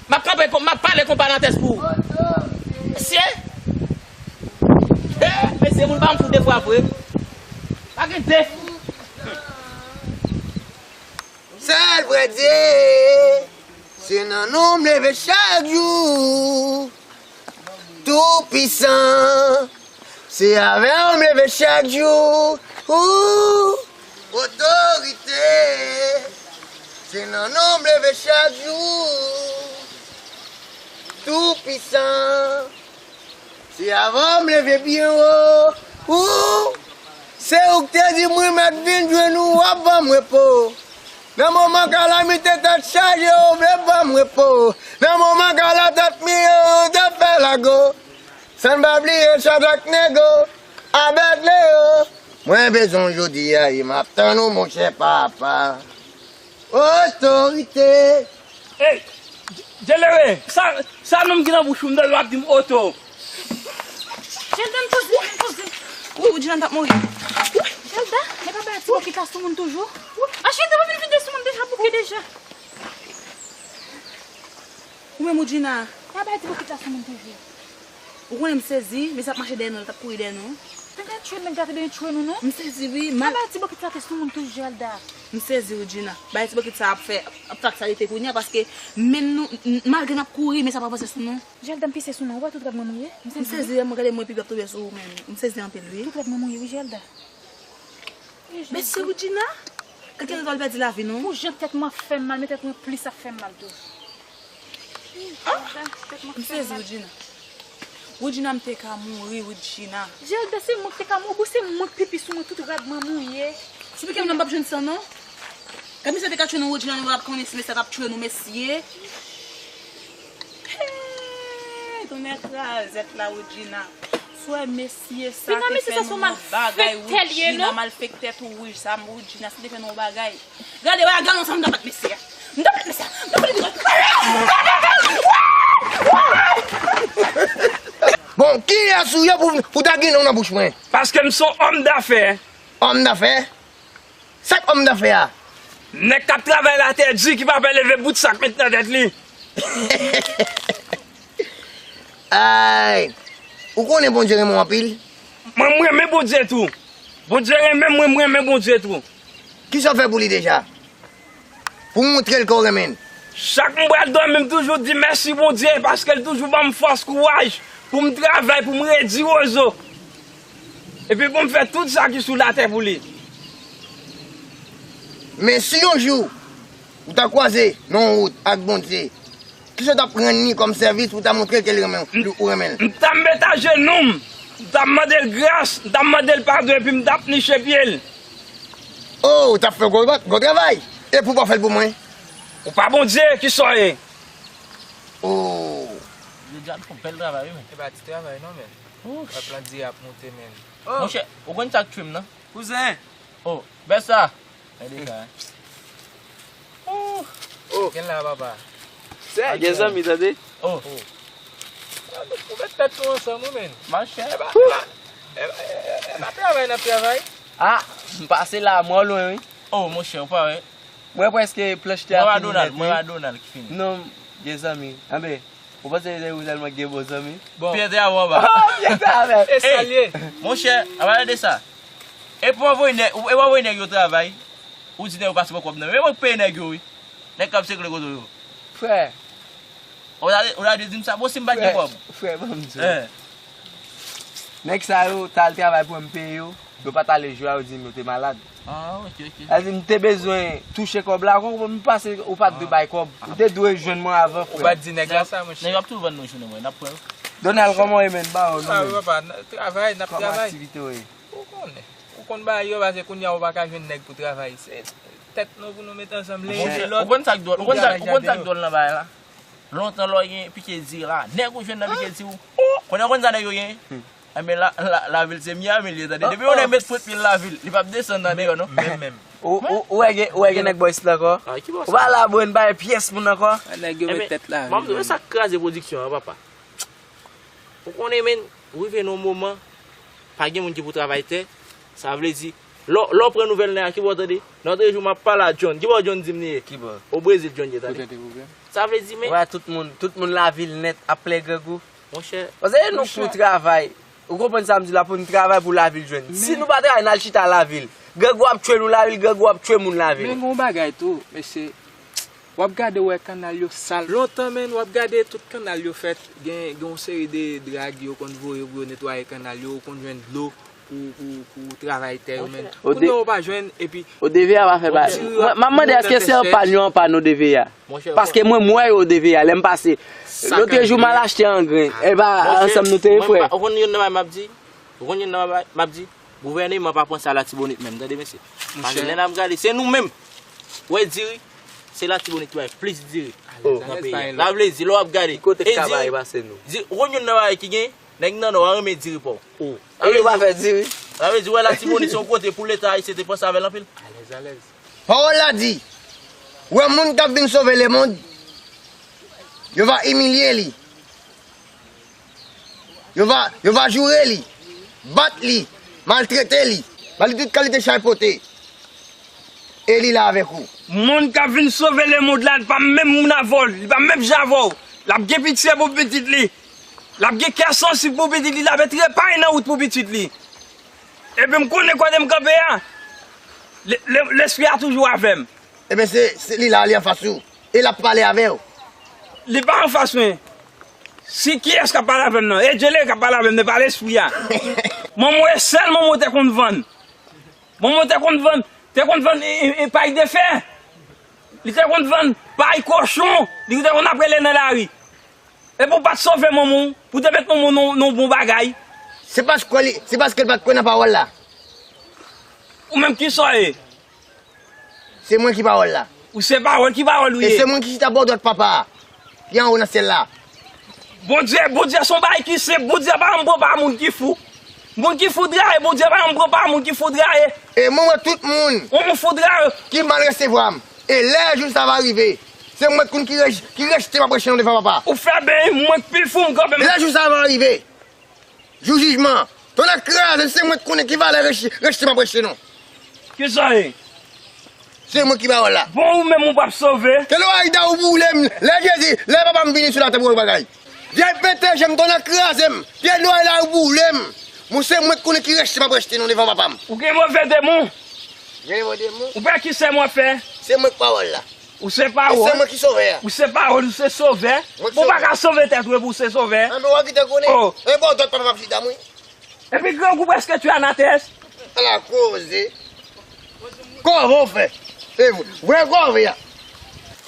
M ap kanpe, m ap pale kon parantèz pou ou. Mesye! Hey, mesye, moun pa yon fou de fwa vre. Pa gen de fou. Sèl vrè Dye. Se nan non m leve chak jou. Toupisan, se avè w m leve chak jou. Ou, otorite, se nan non m leve chak jou. Toupisan, se avè w m leve byen wo. Ou, se ou k te di m rimèt vin jwenn ou, w ap ban m repo. Nan moman kalamite tèt chaje, ou vle ban m repo. Nan moman kala tèt miyo, ou te fè lago. San n pa bliye Chadrak Nego, Abèd Leo. Mwen bezwen w jodi a, e m ap tann ou, monchè papa. Otorite. Ey, Djelere, sa, sa nonm ki nan bouch ou, m tande w ap di m oto. Jelda, m poze, m poze. Wi, Woodjina, m t ap mouri. Jelda, e pa bagay ti bokit la sou moun toujou? Achete, pa vin vide sou moun deja, bouke deja. Ou menm, Woodjina. Pa bagay ti bokit la sou moun toujou. Ou konnen m sezi, men sa ap mache dèyè nou, l t ap kouri dèyè nou. Te gen tchwe nèg la te benyen tchwe nou, non? M sezi, wi, mal. Aba ti bokit sa te sou moun tou, Jelda. M sezi, wi, Djina. Bay ti bokit sa ap fè, ap fè aktyalite kounye a, paske menm nou, m, malgre n ap kouri, men sa pa vanse sou nou. Jelda, m pise sou mwen, ou wè tout rad mwen mouye? M sezi, wi, mwen gade mwen pipi ap tonbe sou ou menm. M sezi anpil, wi. Tout rad mwen mouye, wi, Jelda. Mesye, wi, Djina. Gade jan w pèdi lavi nou. Pou jan tèt mwen ap fè m mal, men tèt mwen plis ap fè m mal tou. Ah! M sezi, Woodjina. Woodjina, m te ka mouri, Woodjina. Jelda, se mwen ki te ka mouri, bon, se mwen ki pipi sou mwen, tout rad mwen mouye. Sou pikem nan m p ap jwenn san, non. Gad mesye te ka tchwe nou, Woodjina, nou p ap konnen si mesye t ap tchwe nou, mesye. Hey, tonnè krazèt la, Woodjina. Frè mesye sa te fè nou yon bagay, Woodjina, malfektè tou wouj sa, Woodjina, sa te fè nou yon bagay. Gade, wè, gade sa m ta bat mesye a. M ta bat mesye a. M ta bat mesye a. Bon, kiyès ou ye pou, pou ta gen non nan bouch mwen? Paske m se yon òm dafè. Òm dafè? Sa k òm dafè a? Nèg k ap travay latè di ki pa pè leve bout sak met nan tèt li. Ay, ou konnen Bondye renmen w anpil? Mwen, m renmen Bondye tou. Bondye renmen mwen, m renmen Bondye tou. Kisa w fè pou li deja? Pou w montre l ke w renmen l. Chak m pral dòmi, m toujou di mèsi Bondye, paske l toujou ban m fòs, kouraj pou m travay, pou m redi rezo. Epi pou m fè tout sa ki sou latè pou li. Men si yon jou, ou ta kwaze nan yon wout ak Bondye, kisa w t ap rann li kòm sèvis pou w ta montre ke l renmen, ou renmen l? M t ap met ajenou m, m t ap mande l gras, m t ap mande l padon epi m t ap niche pye l. Oh, ou t ap fè gwo, gwo travay. E pou w pa fè l pou mwen? Ou pa Bondye, kisa w ye? Oh. Jodi a n fè yon bèl travay, wi, men. E pa ti travay, non, men. Wè plan di ap monte, men. Oh. Monchè, ou konn sa k tchwe m nan? Kouzen! Oh, bèl sa! Gade sa, hein. Oh. Oh. Gen la, papa. Sè, gen zanmi, tande. Oh. Oh. Ah, nou, nou met tèt nou ansanm, wi, men. Monchè. E pa, e pa, e pa, e pa travay n ap travay. Ah, m pase la, mwen lwen, wi. Oh, monchè, ou pa wè. Mwen prèske planch te a fini nèt, wi. Mwen wè Donald, mwen wè Donald ki fini. Non, gen zanmi. Anben, ou panse se ou sèlman ki gen bon zanmi? Bon. Pyè te avè w anba. Oh, Pyè te avè m. E sa l ye? Monchè, a pale de sa. E pou anvoye nèg, e pou anvoye nèg yo travay, ou di nèg yo pa sipòt kòb nan men. E mwen k peye nèg yo, wi. Nèg k ap sekle kote yo. Frè. Ou ta, ou ta dwe di m sa, bon, si m pa t gen kòb. Frè, frè, ban m di w. Eh. Nèg sa yo, t al travay pou m peye yo. Yo pa t ale jou a, yo di m yo te malad. Ah, ok, ok. Sa di m te bezwen touche kòb la, kon m pase, ou pa t dwe bay kòb. Ou te dwe jwenn mwen avan, frè. Ou pa t di nèg la sa, monchè. Nèg yo ap tou vann nou jounen, mwen, n ap pran yo. Donald, kòman w ye, men? Ba w, nou menm. Travay, n ap travay. Kòman aktivite w ye? Ou konnen. Ou konn bagay yo, paske kounye a ou pa ka jwenn nèg pou travay. Se tèt nou pou nou met ansanm, leyon de lòt. Ou konn sa k dwòl, ou konn sa, ou konn sa k dwòl nan bagay la? Lontan lè w gen pike diri la, nèg ou jwenn nan pike diri w. Konnen w konn sa nèg yo gen? Enben la, la, lavil se Miami li ye, tande. Depi yon nèg met front pye l lavil, li p ap desann nan deyò, non. Menm, menm. Ou, ou, ou wè gen, ou wè gen nèg bò isit ankò? Ou pa la bwè n pa gen pyès moun ankò? Nèg yo met tèt lavil. Enben, m ap di w sa k kraze pwodiksyon an, papa. Ou konnen, men, rive nan yon moman, pa gen moun ki pou travay tè. Sa vle di, lè, lè w pran nouvèl nèg la, ki bò w tande? Nan de jou, m ap pale a John. Ki bò John di m li ye? Ki bò? O Brezil John ye, tande. Sa vle di, men. Wè, tout moun, tout moun lavil nèt ap plen grangou. Monchè. Paske e nou k pou travay. Ou konprann sa m di la, pou n travay pou lavil jwenn. Si nou pa travay, n al chita lavil. Grangou ap tchwe nou lavil, grangou ap tchwe moun lavil. Men gon bagay tou, mesye. W ap gade, w wè kannal yo sal. Lontan, menn, w ap gade tout kannal yo fèt, gen, gen yon seri de drag yo konn voye pou yo netwaye kannal yo, ou konn jwenn dlo pou, pou, pou travay tè yo, menn. Kounye a w pa jwenn, epi O D V A pa fè bagay. M ap mande, èske se an pàn yo an pàn O D V A? Paske mwen, m wè yo O D V A, lè m pase. Lotrejou, m al achte angren. E pa ansanm nou te ye, frè. Ou konn youn nan bagay m ap di? Ou konn youn nan bagay m ap di? Gouvèneman pa pran sa Latibonit menm, tande, mesye. Paske lè n ap gade, se nou menm. Ou wè diri, se Latibonit ki bay plis diri nan peyi a. Sa vle di, lè w ap gade, e diri, ou konn youn nan bagay ki gen, nèg nan Nò a renmen diri pa w. Sa vle di, sa vle di, wè, Latibonit se yon kote pou Leta ayisyen te panse avè l anpil. Pawòl la di, wè, moun k ap vin sove lemonn, yo va imilye li. Yo va, yo va joure li, bat li, maltrete li, ba li tout kalite chay pote. E li la avèk ou. Moun k ap vin sove lemonn la, li pa menm moun avè w, li pa menm jan avè w. L ap gen pitye pou pitit li. L ap gen kè sansib pou pitit li, l ap trepay nan wout pou pitit li. Epi m konnen kote m kanpe a, le, le, Lespri a toujou avè m. Ebyen, se, se li la, li anfas ou. E l ap pale avè w. Li pa anfas mwen. Si kiyès k ap pale avè m nan? E Dye li k ap pale avè m, men pa Lespri a. Manman w e sèl manman w te konn vann. Manman w te konn vann, te konn vann, e, e, e pay de fè. Li te konn vann pay kochon, li te konn ap rele nan lari. Epi w pa t sove manman w, pou te met manman w nan, nan bon bagay. Se paske li, se paske l pa t kwè nan pawòl la. Ou menm, kisa w ye? Se mwen ki pawòl la. Ou se pawòl, ki pawòl ou ye? E se mwen ki chita bò dwat Papa a, ki anwo nan syèl la. Bondye, Bondye se yon bagay ki senp. Bondye pa janm pran pa moun ki fou. Moun ki fou draye, Bondye pa janm pran pa moun ki fou draye. E mwen wè tout moun, yon moun fou draye, ki mal resevwa m. E lè jou sa va rive, se mwen k konn ki rejte, ki rejte m ap rejte non devan Papa. Ou fè byen, mwen k pi fou, m kanpe. Lè jou sa va rive, jou jijman, tonnè kraze m, se mwen k konnen ki valè rejte, rejte m ap rejte non. Kisa w ye? Se mwen ki pawòl la. Bon, ou menm ou p ap sove. Ke lwa Ayda ou boule m. Lè Jezi, lè Papa m vini sou latè pou yon bagay. Vyèj pete je m, tonnè kraze m. Pye lwa la ou boule m. Mwen se mwen k konnen ki rejte m ap rejte non devan Papa m. Ou gen move demon. Gen move demon. Ou pa ki sè mwen fè. Se mwen k pawòl la. Ou se pawòl. E se mwen ki sovè a. Ou se pawòl, ou se sovè. Mwen ki sovè. Ou pa ka sove tèt ou epi ou se sovè. Anben w a kite konnen. Oh. E bon, dòt Papa m ap chita m wi. Epi grangou prèske tchwe Anatès. Ala koze. Kòve w fè. E vre, vre kòve a.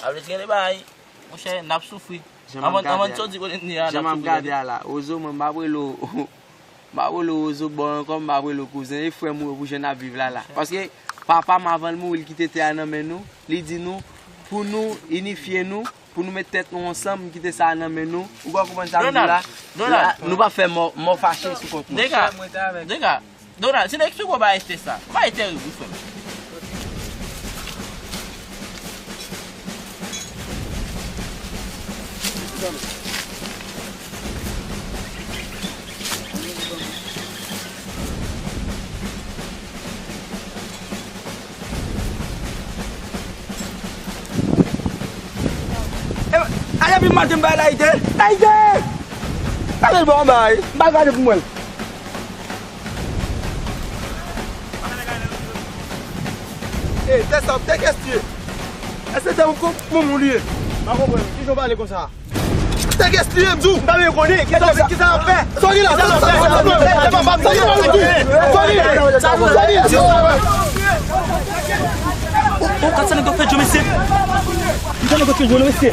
Sa vle di gen de bagay, monchè, n ap soufri. Jan m ap gade a la, jan m ap gade a la, Ozo, mwen m ap rele w, m ap rele w Ozo bò ankò, m ap rele w kouzen, e frè m ou yo pou jan n ap viv la la. Paske papa m, avan l mouri, l kite tè a nan men nou, li di nou pou nou inifye nou, pou nou met tèt nou ansanm, m kite sa a nan men nou. Ou ka konprann sa m di w la? Donald, Donald. La, nou p ap fè mò, mò fache sou kont nou. Dega, Dega, Donald, se nèg ki poko bay tè sa. Bay tè wi, wi, frè m. E, ale pi maten m bay layite. Layite! Gade l bon bay. M pa gade pou mwen. E, tè sa, tè kèstye. Èske tè ou kon moun moun li ye? M pa konprann. Kijan w pale konsa? Tè kèstye, m di w. M pa vle konnen. Kisa, kisa w ap fè? Sòri la. Sòri la. Sòri. Sòri. Ou, ou, gad sa nèg yo fè Djo, mesye. Gad sa nèg yo fè Djo, mesye.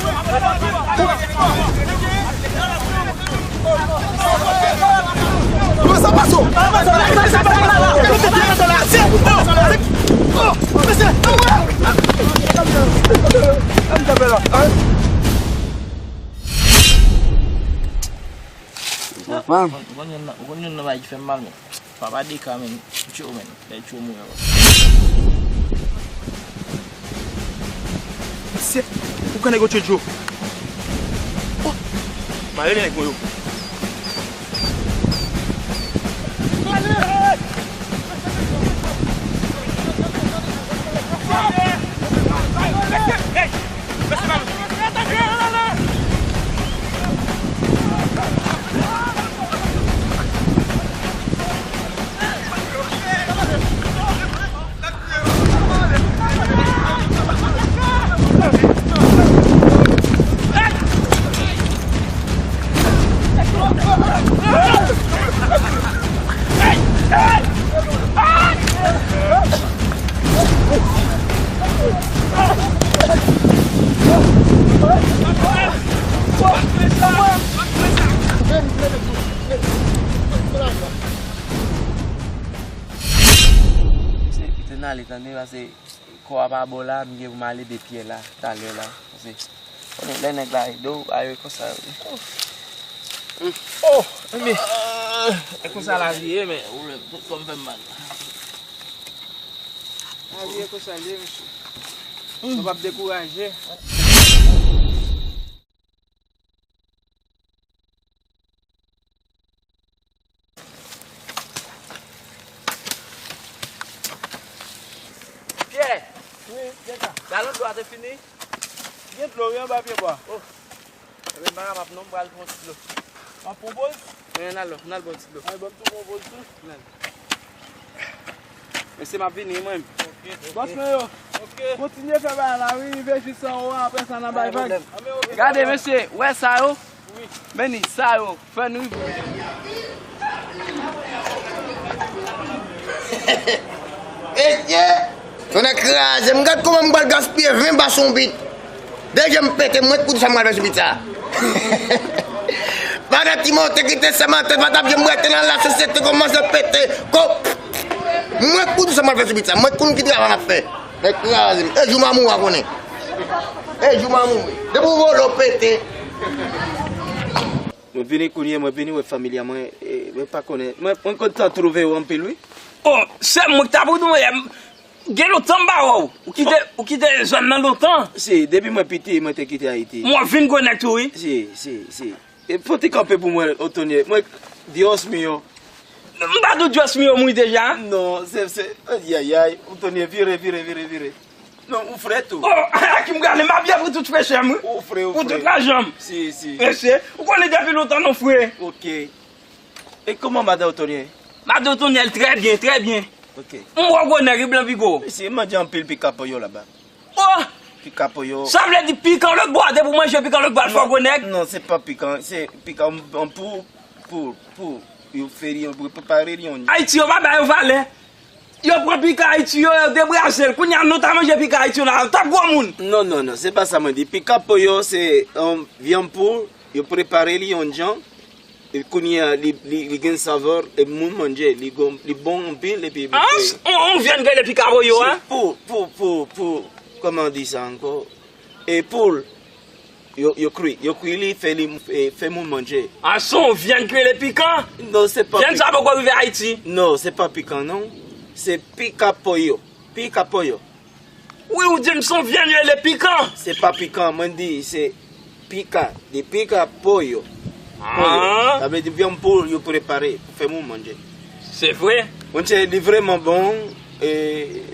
Kòman sa pase? Papa. Ou konn youn nan, ou konn youn nan bagay ki fè m mal, men. Papa Deka, men, m tchwe w, men. Lè tchwe mwen yo. Mesye, ou konnen nèg yo tchwe Djo. Oh! M ale nèg mwen yo. Tande, paske kò a pa bon la, m gen pou m al ede Pyè la, talè la. Paske, konnen lè nèg la ede w, a yo konsa yo ye. Oh, men, e konsa lavi ye, men. Ou lè, kò m fè m mal. Lavi ye konsa l ye, mesye. Nou p ap dekouraje. Pyè! Wi, Pyè sa. Galon dlo a te fini? Gen dlo, wi, anba pye bwa. Oh. Ebyen, pa rapòt non, m pral pran ti dlo. W ap pran poz? Wi, n al, n al pran ti dlo. Ay, ban m tou pran poz tou. N al. Mesye, m ap vini, mwen. Ok, ok. Bòs mwen yo. Ok. Kontinye fè bagay la, wi, rive jis anwo a, apre sa, n a bay vag. Pa gen pwoblèm. Gade, mesye, wè sa yo? Wi. Men ni sa yo, fè nou. Mesye, tonnè kraze m, gad kòman m pral gaspiye ven ba sou yon bit. Depi m pete, mwen k pou di sa m pral fè sou bit sa. Pandan ti mwen te kite sèman tèt, pa t ap janm rete nan lasosyete, kòmanse pete. Ko, mwen k pou di sa m pral fè sou bit sa. Mwen k konn ki travay n ap fè. Nèg kraze m. E jou m a mouri a konnen. E jou m a mouri. Depi w vole w pete. Mwen vini kounye, mwen vini wè fanmi a mwen, e, mwen pa konnen. Mwen, mwen kontan twouve w anpil, wi. Oh, sè mwen k ta pou di w, Gen lontan m pa wè w. Ou kite, ou kite zòn nan lontan. Si, depi mwen piti, mwen te kite Ayiti. Mwen vin konèkte w, wi. Si, si, si. E fò w te kanpe pou mwen, Otonye. Mwen, Dios mio. M pa di w Dios mio mouri deja? Non, se, se, ayayay. Otonye, vire, vire, vire, vire. Non, ou fre tou. Oh, a ki m gade, m ap byen pou tout frechè m, wi. Ou fre, ou fre. Pou tout lajan m. Si, si. Mesye, ou konnen depi lontan nou fre. Ok. E kòman madan Otonye? Madan Otonye, l trè byen, trè byen. Ok. M wè gwo nèg, li blan pi gwo. Mesye, manje anpil pika poyo laba. Oh! Pika poyo. Sa vle di pikan lòt bò a, depi w manje pikan lòt bò a, l fè w gwo nèg? Non, se pa pikan, se pika an, an pou, pou, pou, yo fè li, yo prepare li an. Ayiti, yo pa ba yo valè. Yo pran pika Ayiti yo, yo debraze l. Kounye a, nou ta manje pika Ayiti yo la, nou t ap gwo moun. Non, non, non, se pa sa mwen di. Pika poyo, se, um, vyann pou, yo prepare li yon jan. E kounye a, li, li, li gen savè, e moun manje, li gon, li bon anpil, epi... Ah, mete on, on vyann ki rele pika poyo, hein? Pou, pou, pou, pou, kòman di sa ankò? E poul, yo, yo kwi, yo kwi li, fè li, e, fè moun manje. Ah, se on vyann ki rele pikan? Non, se pa... Vyann sa poko rive Ayiti? Non, se pa pikan, non. Se pika poyo. Pika poyo. Wi, ou di m se on vyann yo rele pikan. Se pa pikan, mwen di se pika, de pika poyo. Poyo. Ah. Sa vle di vyann poul yo prepare pou fè moun manje. Se vre? Monchè, li vrèman bon, e,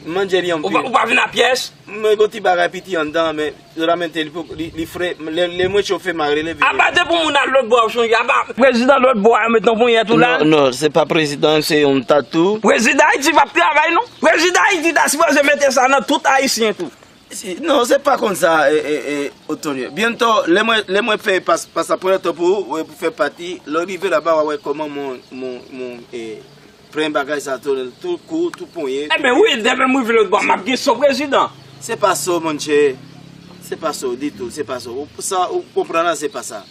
manje li anpil. Ou pa, ou pa vin a pyès? Mwen gon ti bagay piti anndan, men solamente li, li, li fre. Lè, lè mwen chofe, m a rele vini. Apa depi moun al lòt bò a, ou chonje, apa prezidan lòt bò a, yo met nan ponyèt ou la? Non, non, se pa prezidan, se yon tatou. Prezidan Ayiti p ap travay, non. Prezidan Ayiti ta sipoze mete sa nan tout Ayisyen tou. Si, non, se pa konsa, e, e, e, Otonye. Byento, lè mwen, lè mwen fè pas, pas la premyè tan pou, e, pou fè pati, lè w rive laba, w a wè kòman mwen, mwen, mwen, e, pran bagay sa, tou, tou kou, tou ponyen, tou... Ebyen, wi, demen m rive lòt bò, m ap gen so prezidan. Se pa so, monchè. Se pa so ditou, se pa so. Ou, sa, ou konprann la, se pa sa.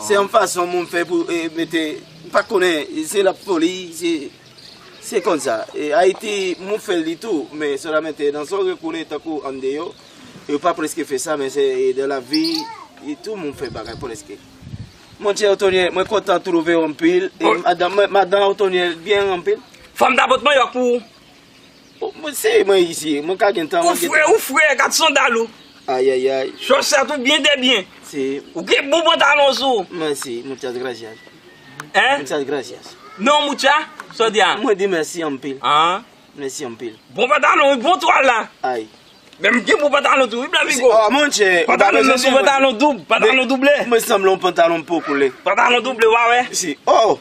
Se yon fason moun fè pou, e, mete, m pa konnen, se la foli, se, se konsa. E, Ayiti, moun fè li tou, men solamente nan zòn rekoule tankou andeyò, yo pa prèske fè sa, men se, e, dans la vie, e, tout moun fè bagay prèske. Monchè Otonye, mwen kontan twouve w anpil. E madan, mwen, madan Otonye byen anpil. Fò m ta pot manyòk pou ou. O, mwen, se mwen isi, mwen ka gen tan, mwen gen tan. Ou fre, ou fre, gad sandal ou. Ayayay. Chosèt ou byen debyen. Si. Ou gen bon pantalon sou ou. Mèsi, muchas gracias. Hein? Muchas gracias. Non, mucha, sa w di a? Mwen di mèsi anpil. Ah. Mèsi anpil. Bon pantalon, wi, bon twal la. Ay. Men m gen bon pantalon tou, wi, Blanvigo. Oh, monchè, pantalon nan sou pantalon doub, pantalon double. Mwen sanble yon pantalon po koule. Pantalon double, w a wè. Si. Oh!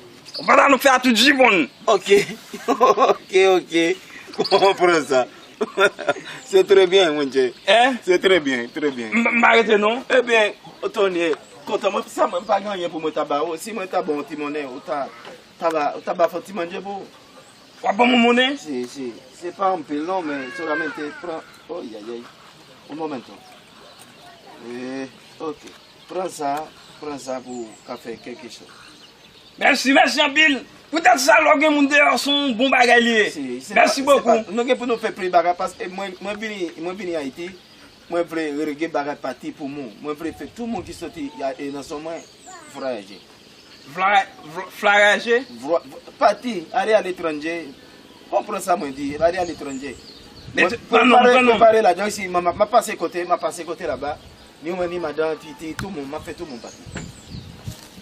Pantalon fè a tout jipon. Ok. Ok, ok. Mwen pran sa. Se trè byen, monchè. Hein? Se trè byen, trè byen. M, m pa rete non. Ebyen, Otonye, kontan mwen, sa mwen pa gen anyen pou mwen ta ba ou. Si mwen ta ba w yon ti monnen, ou ta, ta ba, ou ta ba fè yon ti manje pou ou. W ap ban mwen monnen? Si, si. Se pa anpil non, men solamente pran. Oh, yayay. Un momento. Eh, ok. Pran sa, pran sa pou w ka fè kèlke chòz. Mèsi, mèsi anpil. Poutèt sa, lè w gen moun deyò, se yon bon bagay li ye. Si, se pa, se pa, mèsi bokou. Nou gen pou nou fè plis bagay, paske mwen, mwen vini, mwen vini Ayiti, mwen vle regle bagay pati pou mwen. Mwen vle fè tout moun ki soti a, e nan zòn mwen, vwayaje. Vla-, vla-, flaraje? Vwa-, pati, ale aletranje. Konprann sa mwen di, ale aletranje. Mwen, pran non, prepare, pran non. Prepare ladan, si m, m, m ap pase kote, m ap pase kote laba. Ni mwen, ni madan, Titi, tout moun, m ap fè tout moun pati.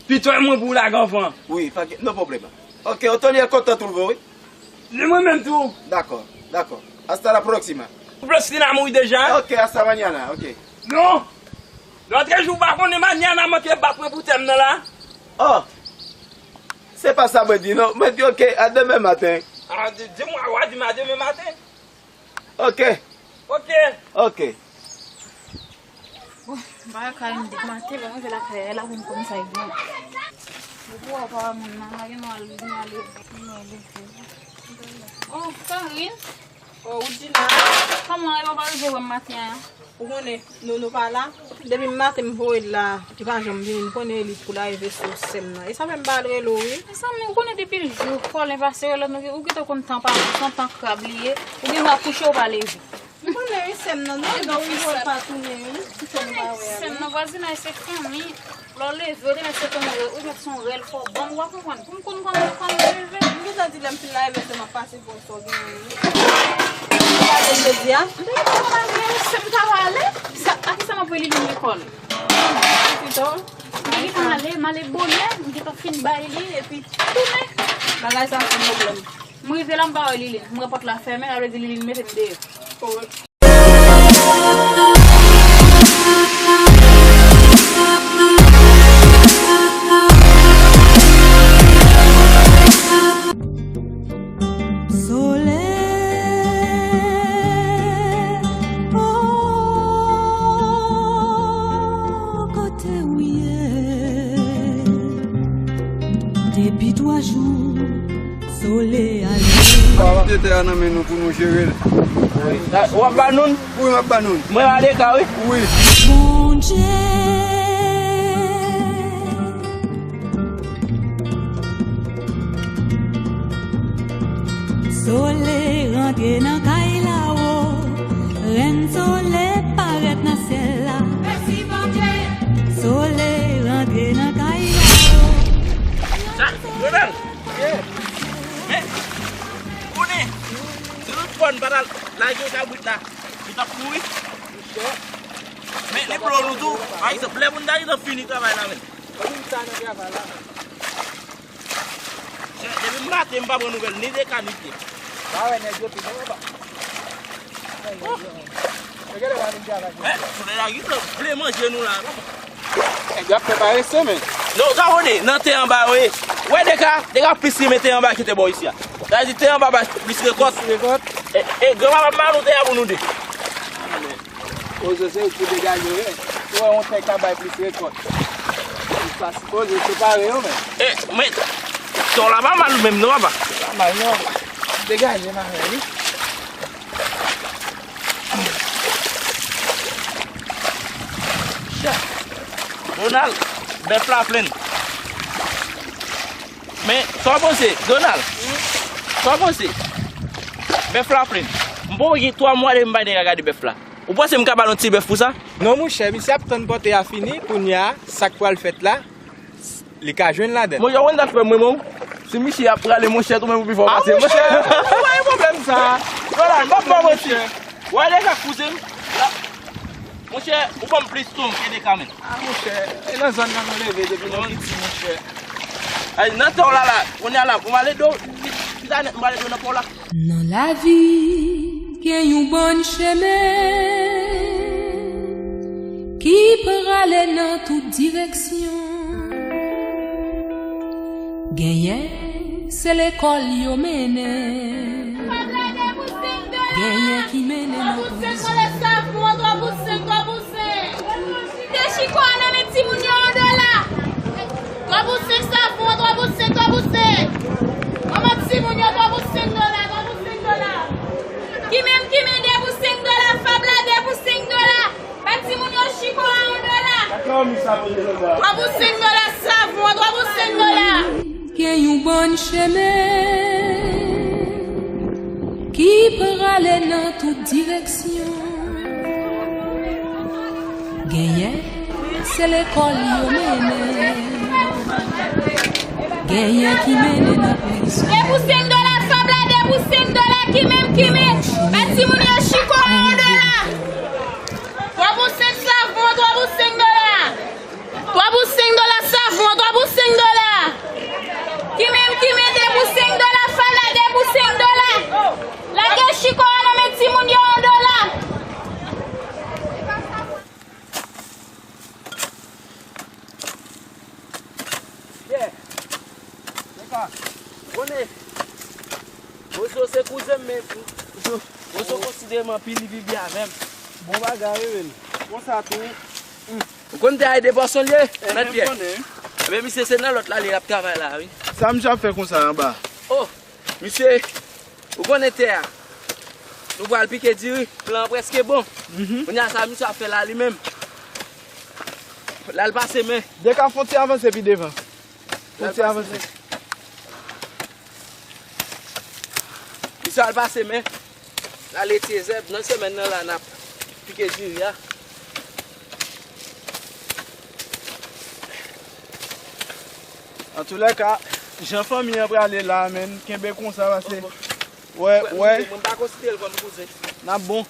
Pito e mwen pou w lage anvan. Wi, pa gen, no problema. Ok, Otoniel kontan twouve w, wi. Ni mwen menm tou. Dakò, dakò. Hasta la próxima. Ou plis li nan mouri deja? Ok, hasta mañana, ok. Non. Lòtrejou, ou pa konnen mañana manke bat mwen pou tè m nan la? Oh! Se pa sa mwen di, non. Mwen di, ok, a demen maten. A, di, di mwen, w a di m a demen maten. Ok. Ok. Ok. Bon, m pa ka kay m di maten, bon, mwen rive lakay la, bon, m konn sa e bon. Bon, pou w pa moun nan, la gen mal, gen mal, gen mal. Oh, Karine. Oh, Woodjina. Kòman, e ou pa rive wè m maten an? Ou konnen, nou, nou pa la. Depi maten m voye l la, li pa janm vini. M konnen li pou l arive sou sè m nan. E sa fè m pa al rele w, wi. Mezanmi, ou konnen depi l jou, kòlè pase rele m, ou gentan konn tan pa, tan, tan krab li ye. Ou gen dwa kouche, ou pa leve. M konnen, wi, sè m nan, non, non, wi, ou pa tounen, wi. Sè m nan, vwazinay, se fanmi. Lè w leve, ou te mèt se ton rèl, ou mèt se yon rèl fò ban m, w a konprann. Pou m konn kòman, kòman leve. M gentan di lè m fin leve, se m ap pase pou w sa w genyen. Ou pa te jodi a? M te gentan pale, se m ta pale. Sa, a kisa m ap voye Liline lekòl? Pito. M te gentan ale, m ale bonè, m gentan fin bay li, epi tounen. Bagay sa se pwoblèm. M rive la, m pa wè Liline. M wè pòt la fèmen, sa vle di Liline mete m deyò. Solèy, o, kote w ye? Depi twa jou, solèy ale. Kite tè a nan men nou pou nou jere l. Ou ap ba nou l? Wi, m ap ba nou l. Mwen ale ka, wi. Wi. Bondye. Solèy rantre nan kay la, o. Rèn solèy parèt nan syèl la. Mèsi, Bondye. Solèy rantre nan kay la, o. Sa, Ronald. Men, konnen, si nou t fò n pa t al lage kabrit la, li t ap mouri. Men, li pran nou tou, pa egzanp, lè moun ta gentan fini travay la, men. Depi maten, m pa pran nouvèl ni de ka ni de. Pa wè nèg yo tou, non, papa. Men, solèy la gentan vle manje nou la, non. Nèg yo ap fè parese, men. Non, sa konnen, nan tè anba yo ye. Wè, de ka, de ka plis renmen tè anba ki tè bò isi a. Sa vle di, tè anba bay plis rekòt. Plis rekòt. E, e, granpapa m ba nou tè a pou nou de. Ozo se ou ki degaje yo, men. Ou wè yon tè ka bay plis rekòt. Ou pa sipoze separe yo, men. E, men, tè w la pa mal menm, non, papa? Pa mal, non. Degaje, ma frè, wi. Ronald, bèf la plenn. Men, sa w panse, Donald? Sa w panse? Bèf la plenn. M poko gen twa mwa depi m bay nèg a gade bèf la. Ou panse m ka ba l yon ti bèf pou sa? Non, monchè, misye ap tann pòte a fini, kounye a, sa k pral fèt la, li ka jwenn ladann. Monchè, ou konn sa k fè mwen menm? Si misye ap prale, monchè, tou menm ou pi fò pase m. Ah, monchè, ou pa gen pwoblèm sa. Donald, m ap ba w manti. Wè, de ka kouzen m. Monchè, ou ban m plis ton ke de ka menm. Ah, monchè, e nan zòn nan nou leve depi nou piti, monchè. Ay, nan tè w la la, kounye a la, pou m ale do, pita nèt, m ale do nan pò w la. Nan lavi, gen yon bann chemen ki prale nan tout direksyon. Genyen, se lekòl yo mennen. Genyen ki mennen nan prizon. Twa pou senk, twa pou senk, twa pou senk. Kite chiko a nan men timoun yo, yon dola. Twa pou senk savon, twa pou senk, twa pou senk. Manman timoun yo, twa pou senk dola, twa pou senk dola. Ki menm, ki menm de pou senk dola, fab la de pou senk dola. Ba timoun yo chiko a yon dola. Twa pou senk dola savon, twa pou senk dola. Gen yon bann chemen ki prale nan tout direksyon. Genyen, se lekòl yo mennen. Genyen ki mennen nan prizon. De pou senk dola, fab la, de pou senk dola, ki menm, ki menm. Mèt timoun yo chiko a yon dola. Twa pou senk savon, twa pou senk dola. Twa pou senk dola savon, twa pou senk dola. Ki menm, ki menm, de pou senk dola, fab la, de pou senk dola. Lage chiko a nan men timoun yo yon dola. Yeah. Seka. Konnen. Bozo se kouzen m, men Bozo konsidere m anpil, li viv byen avè m. Bon bagay, wi, men. Konsa tou. Ou konn te ay de pòson l ye, mèt Pyè? Ebyen, misye se nan lòt la li ap travay la, wi. Sa misye ap fè konsa anba? Oh, misye, ou konnen tè a. Nou pral pike diri, plan an prèske bon. Kounye a sa misye ap fè la li menm. L al pase men. Deka, fon ti avanse pi devan. Fon ti avanse. Misye al pase men. L al retire zèb. Nan semèn nan la n ap pike diri a. Antoulèka, jan fanmi an prale la, menn, kenbe konsa, pase. Wè, wè. Mwen pa konsidere l kòm kouzen. N ap bon.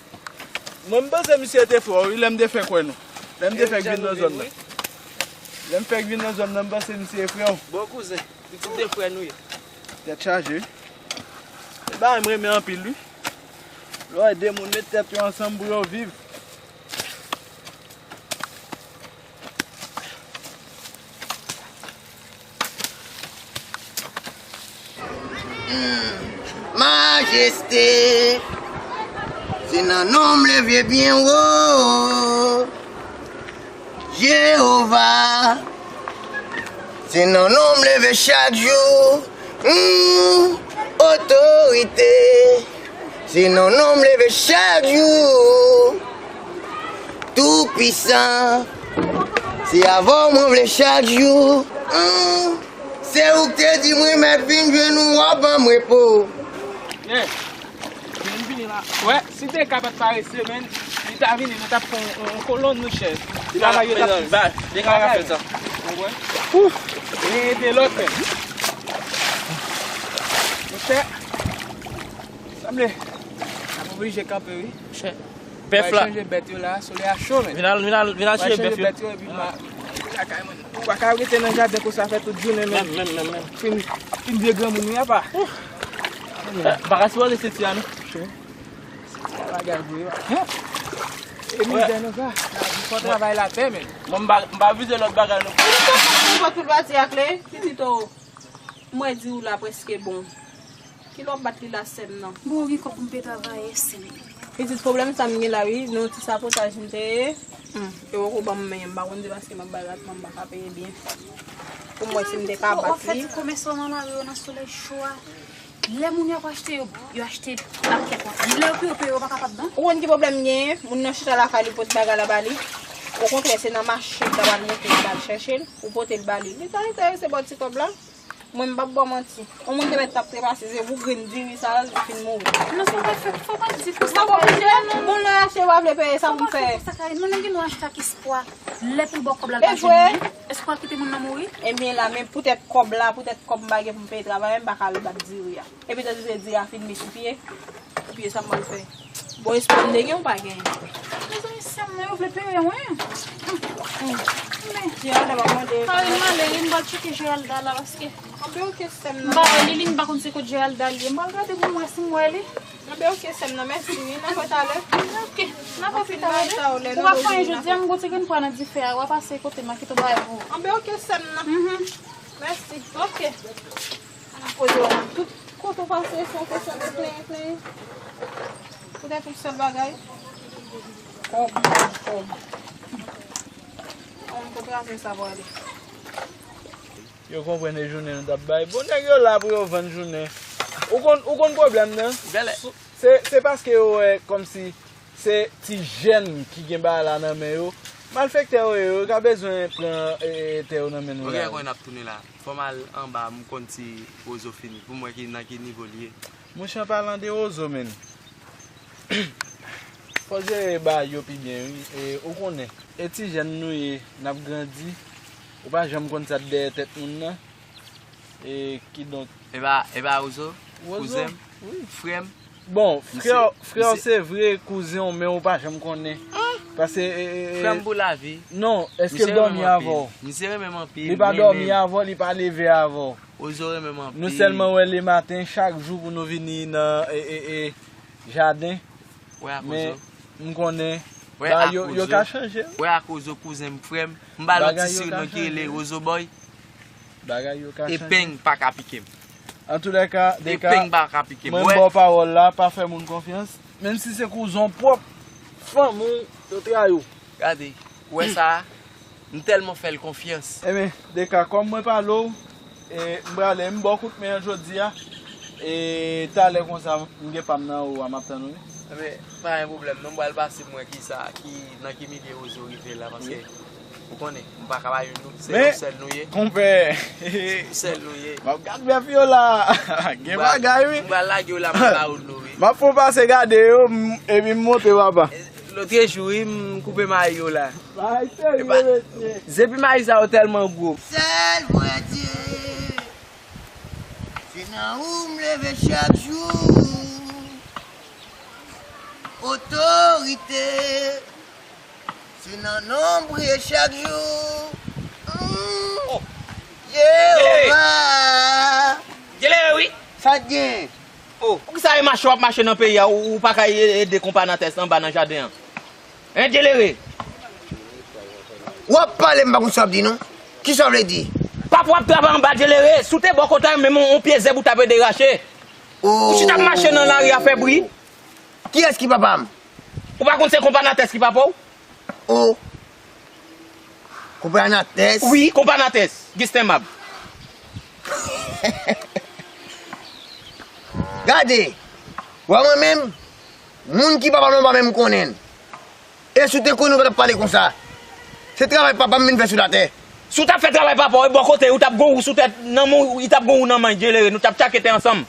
Mwen, m panse misye te fò, wi, lè m te fè kwè nou. Lè m te fèk vin nan zòn nan. Lè m fèk vin nan zòn nan, m panse misye e frè w. Bon kouzen, pitit de frè nou ye. Tèt chaje, wi. E bagay m renmen anpil, wi. Lè w wè de moun met tèt yo ansanm pou yo viv. Majeste, se nan non m leve byen wo. Jewova, se nan non m leve chak jou. Hmm, otorite, se nan non m leve chak jou. Tou pwisan, se avè w mwen vle chak jou. Hmm, se ou k te di mwen mèt vin jwenn ou w ap ban m repo. Vin vini la. Wè, si Deka pa t parese, menn, li ta vini, nou t ap fè yon, yon kolonn, monchè. Travay yo t ap plis. Deka pa fè sa. Ou konprann? Ouf! Gen de lòt, menn. Monchè, sanble n ap oblije kanpe, wi. Monchè, bèf la. Chanje bèt yo la, solèy a cho, menn. Vin al, vin al, vin al chanje bèf yo. Bèt yo, epi m a lakay mwen. Ou pa ka rete nan jaden konsa fè tout jounen, menn. Menm, menm, menm, menm. Fin, fin vye granmoun wi apa. Ouf. Eh, pa ka sipoze senti a non. Senti a bagay vre wi. Hein? E mizè nan sa. Lavi fò travay latè, menn. Mwen m pa, m pa vize lòt bagay non. Ou pa tout pati ak li, pitit o. Mwen di ou la prèske bon. Kilè w ap bat li la sè m nan? Bon, ou gen kòb pou m peye travay, sè m. Pitit pwoblèm sa m gen la wi, nan yon ti sabotaj m te ye. Hmm. E w poko ban m men, m pa konn di paske m ap bay ratman, m pa ka peye byen. Pou m wè si m te ka bat li. Ou fè ti komès ou nan lari yo nan solèy cho a. Lè moun yo ap achte yo, yo achte ak kèk konsa. Lè yo pou yo peye, yo pa kapab non. Ou konn ki pwoblèm m genyen? Moun nan chita lakay li, pote bagay la ba li. Okontrè, se nan mache m ta pral monte, m t al chèche l, pou pote l ba li. Li ta enterese ba w ti kòb la. Mwen, m p ap ba w manti. Yon moun te mèt t ap trepase, se pou grenn diri sa a, li fin mouri. Non, fò w pa fè, fò w pa di konsa. M ap oblije, bon, lè achte, w pa vle peye, sa pou m fè. Fò w pa fè konsa, Karine. Moun nan gen dwa achte ak espwa. Lè pou l ba w kòb la, l pa janm gen. Espwa kite moun nan mouri. Ebyen la, men poutèt kòb la, poutèt kòb m pa gen pou m peye travayè, m pa ka al bat diri a. Epi tande se di a fin met sou pye. Epi sa m pral fè. Bon, espwa m te gen ou pa gen? Mezanmi, sè m nan, yo vle peye mwen. Men. Geralda pa mande. Karine, m ale wi, m pral tcheke Geralda la, paske. Anben, oke, sè m nan. M pa wè li, li, m pa konn se kot Geralda li ye. M pral gade pou m wè si m wè li. Anben, oke, sè m nan, mèsi wi, n a wè talè. Oke, n a wè talè. Ou pa fè anyen jodi a, m gon ti grenn pwa nan dife a, w a pase kote m a kite w bagay pou ou. Anben, oke, sè m nan. Mhm. Mèsi. Oke. Ala koze w, tout kote w pase, se yon kesyon de plenyen, plenyen. Poutèt yon sèl bagay. Kòb, kòb, kòb. Kòman kote lajan sa pwale? Yo konprann e jounen nou t ap bay. Bon, nèg yo la pou yo vann jounen. Ou konn, ou konn pwoblèm nan? Se, se paske yo wè kòmsi se ti jèn ki gen bagay la nan men yo. Malfektè yo ye, yo ka bezwen pran e, e, tè yo nan men nou la. Ok, konnen n ap tounen la. Fò m al anba, m konn si Wozo fini. Pou m wè ki, nan ki nivo li ye. Monchè, an palan de Wozo, menn. Fò jere bagay yo pi byen, wi. E, ou konnen, e ti jèn nou ye, n ap grandi. Ou pa janm konn sa k dèyè tèt moun nan. E kidonk. E pa, e pa Wozo? Wozo, kouzen m, wi. Frè m. Bon, frè, frè w se vre, kouzen w, men ou pa janm konnen. Paske, e, e, e, frè m pou lavi. Non, èske l dòmi avè w? Misye renmen m anpil. Li pa dòmi avè w, li pa leve avè w. Wozo renmen m anpil. Nou sèlman wè le maten, chak jou pou nou vini nan, e, e, e, jaden. Wè ak Wozo. Men, m konnen, bagay yo, yo ka chanje. Wè ak Wozo, kouzen m, frè m. M ba l yon ti sirnon ki rele Wozo Boy. Bagay yo ka chanje. Epeng pa ka pike m. Antoulèka, Deka, mwen ba w pawòl la, pa fè moun konfyans. Menm si se kouzen w pwòp, fanmi w, yo trayi w. Gade, ou wè sa a? M tèlman fè l konfyans. Ebyen, Deka, kòm mwen pale w, e, m prale, m ba w kout men an jodi a. E, talè konsa, m gen pa m nan ou a, m ap tann ou, wi. Ebyen, pa gen pwoblèm, non, m pral pase m wè ki sa, ki, nan ki milye Wozo rive la, paske, ou konnen, m pa ka bay youn, nou, se yon sèl nou ye. Men, konpè, sèl nou ye. M ap gad bèf yo la. Gen bagay, wi. M pral lage yo la, m pral ba ou dlo, wi. M ap fè w pase gade yo, m, epi m montre papa. Lotrejou, wi, m koupe mayi yo la. Bagay serye, mesye. Zepi mayi sa yo tèlman gwo. Sèl vrè Dye, se nan ou m leve chak jou. Otorite, se nan non m priye chak jou. Mm. Oh. Jewova. Djelere, wi. Sa k gen? Oh, poukisa e mache w ap mache nan peyi a, ou, ou pa ka e-, ede konpa Natès anba nan jaden an? Hein, Djelere? W ap pale, m pa konn sa w ap di, non. Kisa w vle di? Papa w ap travay anba, Djelere. Si w te bò kote a, menm yon, yon pye zèb ou t ap ede rache. Oh. Ou chita ap mache nan lari a fè bri. Kiyès ki papa m? Ou pa konn se konpa Natès ki papa w? Oh. Konpa Natès? Wi, konpa Natès. Gistenmab. Gade, w a mwen menm, moun ki papa m nan pa menm konnen l. E si w te konnen, w pa t ap pale konsa. Se travay papa m vin fè sou latè. Si w t ap fè travay papa w, e bò kote, ou t ap gon wou sou tèt, nan men w, li t ap gon wou nan men, Djelere, nou t ap tchake tè ansanm.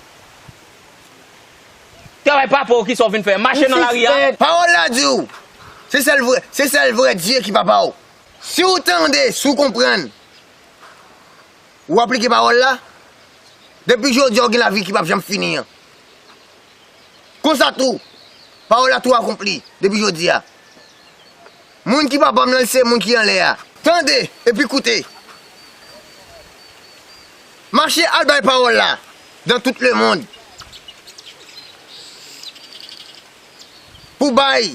Travay papa w, kisa w vin fè? Mache nan lari a? Pawòl la di w, se sèl vrè, se sèl vrè Dye ki papa w. Si w tande, si w konprann, ou aplike pawòl la, depi jodi a, w gen lavi ki p ap janm fini an. Konsa tou, pawòl la tou akonpli depi jodi a. Moun ki papa m nan, se moun ki anlè a. Tande epi koute. Mache al bay pawòl la dans tout le monde. Pou bay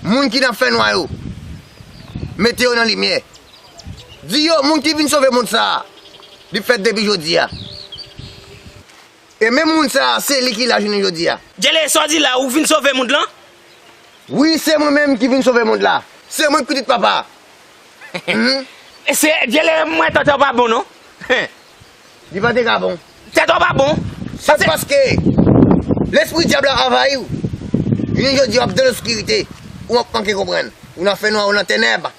moun ki nan fènwa yo, mete yo nan limyè. Di yo, moun ki vin sove mond sa a, li fèt depi jodi a. E menm moun sa a, se li ki la jounen jodi a. Djelere, sa w di la, ou vin sove mond lan? Wi, se mwen menm ki vin sove mond la. Se mwen ki pitit papa. Mhm. E se, Djelere, m wè tèt ou pa bon, non. Li pa te ka bon. Tèt ou pa bon. Se paske lespri dyab la anvayi w. Jounen jodi a, w ap dan loskirite. Ou ap manke konprann. Ou nan fènwa, ou nan tenèb.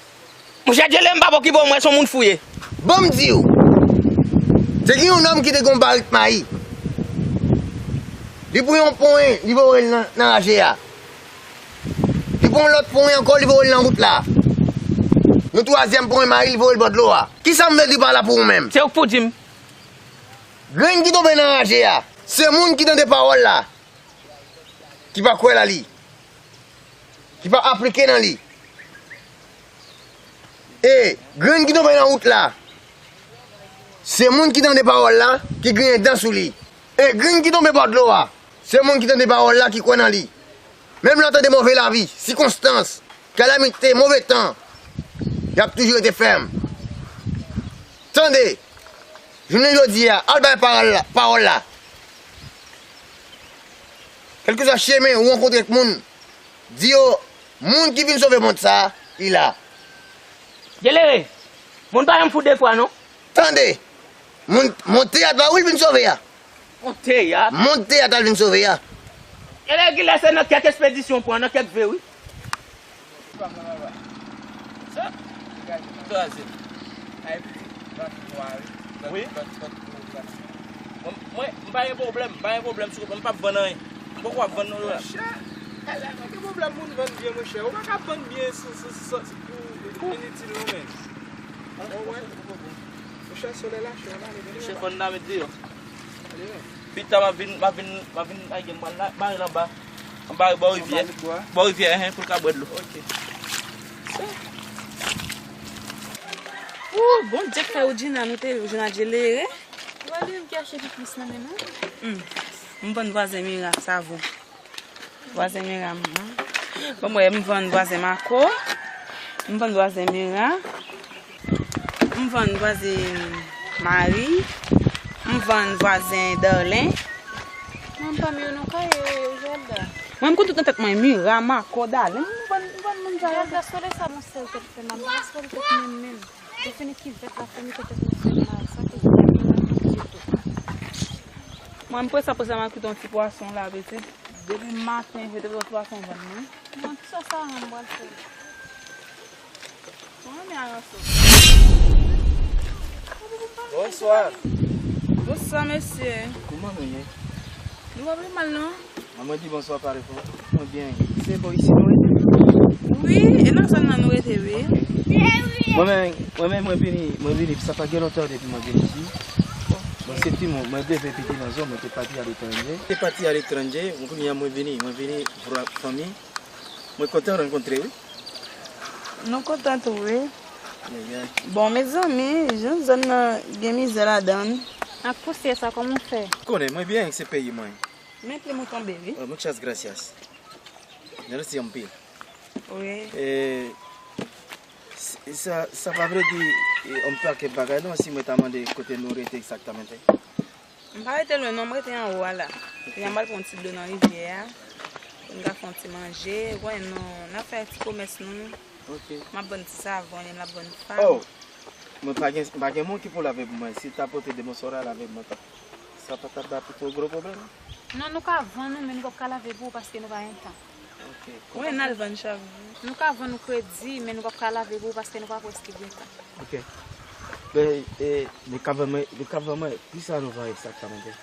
Monchè Djelere, m p ap okipe w, m wè se yon moun fou w ye. Ban m di w. Te gen yon nonm ki te gen yon barik mayi. Li pran yon ponyen, li voye l nan, nan raje a. Li pran yon lòt ponyen ankò, li voye l nan wout la. Yon twazyèm ponyen mayi, li voye l bò dlo a. Kisa m vle di pa la pou ou menm? Se ou k pou di m. Grenn ki tonbe nan raje a, se moun ki tande pawòl la, ki pa kwè nan li, ki pa aplike nan li. E grenn ki tonbe nan wout la, se moun ki tande pawòl la, ki genyen dan sou li. E grenn ki tonbe bò dlo a, se moun ki tande pawòl la, ki kwè nan li. Menm lè w tande move lavi, sikonstans, kalamite, move tan, y ap toujou rete fèm. Tande, jounen jodi a, al bay pawòl la, pawòl la. Kèlkeswa chemen ou rankontre ak moun, di yo, moun ki vin sove mond sa a, li la. Djelere, moun pa janm fou de fwa, non. Tande, moun, mond teyat pa wi l vin sove a. Mond teyat? Mond teyat al vin sove a. Djelere, kilè se nan kèk espedisyon pran, nan kèk ve, wi. Kraze. Ay, pitit, lòt mwa, wi. Lòt, wi. Lòt, lòt, lòt, lòt. Mwen, mwen, m pa gen pwoblèm, m pa gen pwoblèm sou, m p ap vann anyen. M poko ap vann non la. Monchè, e, e, pa gen pwoblèm moun vann byen, monchè. Ou pa ka vann byen sou, sou, sou, sou, pou, pou initil non, men. Ou wè? Monchè, solèy la cho, la, monchè, vann nan met deyò. Pita m ap vin, m ap vin, m ap vin lage m pral la, bare l anba. Anba bò rivyè. Bò rivyè, hen, pou l ka bwè dlo. Ok. Ooh, Bondye k fè Woodjina, nou te, Woodjina djelere. Ou wè li menm ki achte pi plis nan men nou? Hmm. M vann vwazen Mira savon. Vwazen Mira, m, bon, mwen, m vann vwazen Mako. M vann vwazen Mira. M vann vwazen Mari. M vann vwazen Darlen. Mwen, m pa Mira non, kay, Geralda. Mwen, m konn tout nan tèt mwen, Mira, Mako, Darlen. M vann, m vann moun sa yo. Geralda, sole sa, monchè, tèt fè mal. Sole tèt menm, menm. Definitif, vèt la fè mete tèt nou fè mal. Sa ke Mwen, m presa, presa, m al kite yon ti pwason la, pitit. Depi maten, je te pran pwason vann mwen. Non, sa, sa, m pral fè. Mwen, renmen aranso. Bonswa. Bonswa, mesye. Kouman nou ye? Nou pa pi mal, non? An, mwen di bonswa pale pou mwen byen. Se bò isi nou rete? Wi, e nan zòn nan nou rete, wi. Ok. Mwen menm, mwen menm, mwen vini, mwen vini, sa pa gen lontan depi mwen vini isi. Bon, se timoun, mwen leve piti nan zòn, mwen te pati aletranje. Te pati aletranje, mwen kounye a mwen vini, mwen vini pou fanmi. Mwen kontan rankontre, wi. Nou kontan tou, wi. Bon, mezanmi, jan zòn nan gen mizè ladan l. Ak pousyè sa, kòman w fè? Konnen, mwen byen, se peyi mwen. Men plim ou tonbe, wi. Oh, muchas gracias. Mèsi anpil. Wi. E, s-, sa, sa pa vle di, e, yon pakèt bagay non, si mwen ta mande kote nou rete egzaktamente. M pa rete lwen non, m rete anwo a la. Ok. Kounye a m al pran ti dlo nan rivyè a, pou n ka fè yon ti manje. Ou konnen nou, n ap fè ti komès nou. Ok. M ap vann ti savon, y en a vann fab. Oh! Mwen pa gen, m pa gen moun ki pou lave pou mwen. Si ta pote de mosora lave pou mwen, pa, sa pa t ap ba pou twò gwo pwoblèm. Non, nou ka vann ou, men nou p ap ka lave pou ou paske nou pa gen tan. Ok. Wi, n al vann chak jou. Nou ka vann ou kredi, men nou p ap ka lave pou ou paske nou pa prèske gen tan. Ok. Men, e, nou ka vann mwen, nou ka vann mwen, kisa nou vann egzaktamente?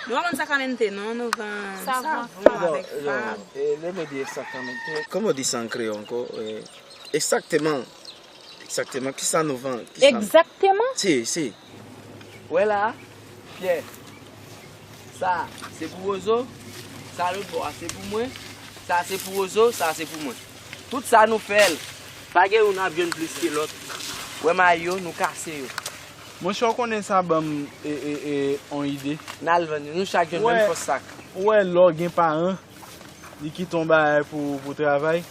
Nou pa vann sakamente, non, nou vann savon, savon avèk fab. E, lè mwen di egzaktamente, kòman w di sa an kreyòl ankò? E, egzakteman. Egzakteman, kisa nou vann? Kisa nou... Egzakteman? Si, si. Wè la, Pyè. Sa, se pou Wozo. Sa lòt bò a, se pou mwen. Sa, se pou Wozo. Sa, se pou mwen. Tout sa nou fè l. Pa gen youn ap jwenn plis ke lòt. Wè mayo, nou kase yo. Monchè, w konnen sa ban m, e, e, e, on ide. N al vann yo. Nou chak jwenn menm fòs sak. Ou wè lè w gen paran, li kite yon bagay pou, pou travay.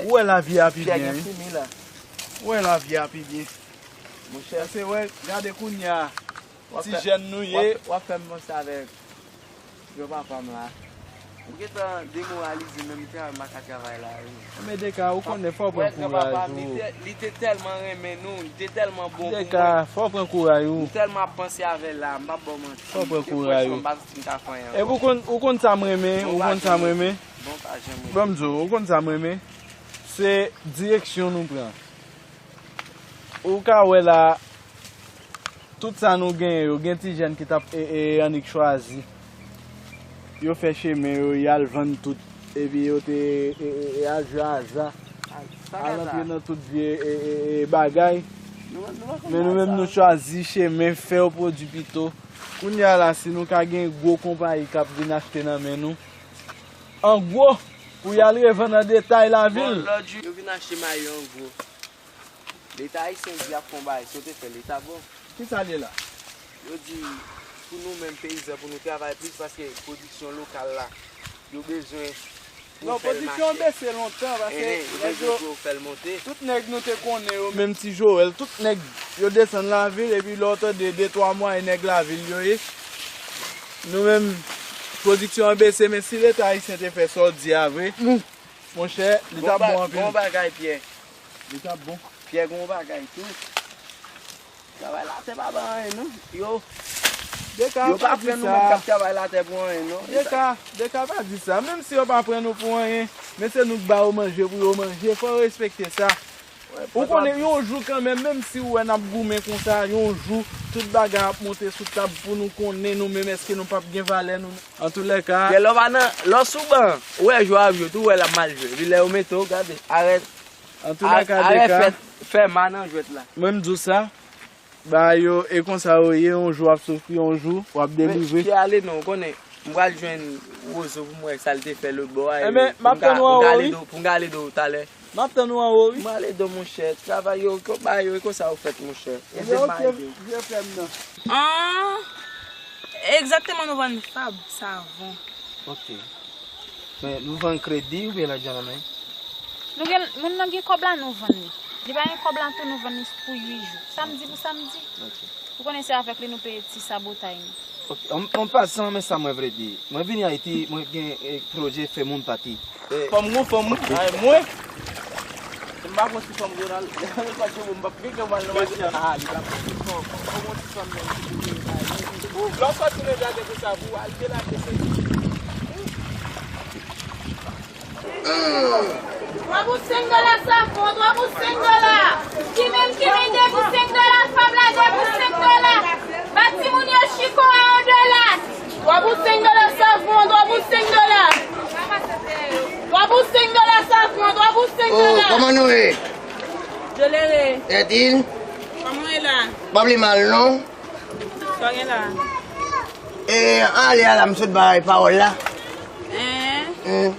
Ou wè lavi a pi byen, wi. Ou wè lavi a pi byen. Monchè. Paske, wè, gade kounye a, ti jèn nou ye. W ap, w ap fè m panse avèk granpapa m la. Ou gentan demoralize menm travay m pa ka travay la, wi. Men Deka, ou konnen fò w pran kouraj ou. Wè granpapa m, li te, li te tèlman renmen nou, li te tèlman bon pou mwen. Deka, fò w pran kouraj ou. M tèlman ap panse avè l la, m p ap ba w manti. Fò w pran kouraj ou. M pa santi m ka fè anyen ankò. Epi ou konn, ou konn sa m renmen, ou konn sa m renmen. Bon, pa janm renmen. Ban m di w, ou konn sa m renmen. Se direksyon nou pran. Ou ka wè la, tout sa nou genyen yo, gen ti jèn ki t ap, e, e, annik chwazi. Yo fè chemen yo, y al vann tout, epi yo te, e, e, e, al jwe aza, al antre nan tout vye, e, e, e, bagay. Men nou menm, nou chwazi chemen, fè yon pwodui pito. Kounye a la, si nou ka gen gwo konpayi k ap vin achte nan men nou, an gwo, pou y al revann an detay lavil. Bon, lòt jou, yo vin achte mayo an gwo. Leta ayisyen di y ap fè yon bagay, si yo te fè l, li ta bon. Kisa l ye la? Yo di pou nou menm peyizan, pou nou travay plis, paske pwodiksyon lokal la, yo bezwen pou yo fè l mache. Non, pwodiksyon an bese lontan, paske nèg yo, tout nèg nou te konnen yo, menm Ti Joel, tout nèg yo desann lavil, epi lè w tande de twa mwa, e nèg lavil yo ye. Nou menm, pwodiksyon an bese, men si Leta ayisyen te fè sa w di a vre, monchè, li t ap bon anpil. Bon bagay, Pyè. Li t ap bon. Pyè gon bagay tou. Travay latè pa ban anyen non. Yo, yo pa pran nou menm k ap travay latè pou anyen non. Deka, Deka pa di sa. Menm si yo pa pran nou pou anyen, men se nou k ba yo manje pou yo manje. Fò yo respekte sa. Ou konnen yon jou kanmenm, menm si ou wè n ap goumen konsa, yon jou, tout bagay ap monte sou tab pou nou konnen nou menm èske nou p ap gen valè nou. Antoulèka. Lè w pa nan, lè w sou ban, ou wè jwè ap jwe tou, ou wè l ap mal jwe. Epi lè yo mete w, gade, arè, Antoulèka, arè fè, fè ma nan jwèt la. Mwen m di w sa, bagay yo, e konsa yo ye, yon jou w ap soufri, yon jou w ap delivre. Men, ki ale non, ou konnen, m pral jwenn Wozo pou m wè sa l te fè lòt bò a, Enben, m ap tann ou anwo, wi. Pou m ka ale do, pou m ka ale do talè. M ap tann ou anwo, wi. M ale do, monchè. Travay yo, ko-, bagay yo, e konsa yo fèt, monchè. Ede m a ede w. Vye frè m nan. An, egzakteman, nou vann fab, savon. Ok. Men nou vann kredi oubyen lajan nan men? Nou gen, moun nan gen kòb la, nou vann li. Li pa gen kòb la tou, nou vann li pou uit jou. Samdi pou samdi. Ok. Ou konnen se avèk li nou peye ti sabotay nou. Ok, an, an pasan, men sa mwen vle di. Mwen vini Ayiti, mwen gen, eh, pwojè fè moun pati. Fanm gon fanm, wi. Ay, mwen. M pa konn si fanm gon al. Lè m pa tchoubo, m p ap gen kè m al nan machin an. Ah, li pa konn si fanm. Fò gon ti fanm nan ki pou vini bay. Lè w sòti nan jaden konsa, pou w al delate se. Twa pou senk dola savon, twa pou senk dola. Ki menm ki menm de pou senk dola, fab la de pou senk dola. Ba timoun yo chiko a yon dola. Twa pou senk dola savon, twa pou senk dola. Twa pou senk dola savon, twa pou senk dola. Oh, kòman nou ye? Jolere. Tètin? Kòman w ye la? Pa vle mal, non? Sa w gen la? E, ale a la, m sot bay pawòl la. Hein? Hmm.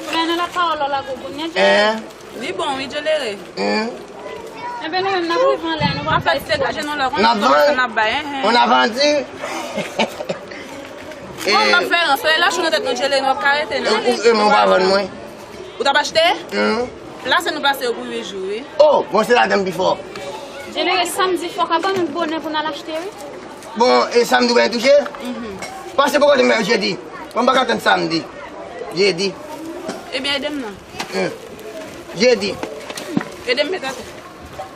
Kounye a nan la pawòl la, la gogoun, hein? Hein? Li bon, wi, Jolere. Hmm. Enben, nou menm, n ap rive anlè a, nou pa fè se gaje nou la, konn sa n ap bay, hein, hein. On a vendu. Bon, m ap fè ranse, lè lach nou tèt nou, Jolere, nou ap ka rete, non? E, ou, e, mwen pa vann mwen. Ou t ap achte? Hmm. Plase nou plase yo pou uit jou, wi. Oh, bon, se ladan m pi fò. Jolere, samdi fò ka ban nou bonè pou n al achte, wi. Bon, e samdi ou pa touche? Mhm. Pase pou kote m jedi. Mwen pa ka tann samdi. Jedi. Ebyen, ede m non. Hmm. Jedi. Ede m met atè.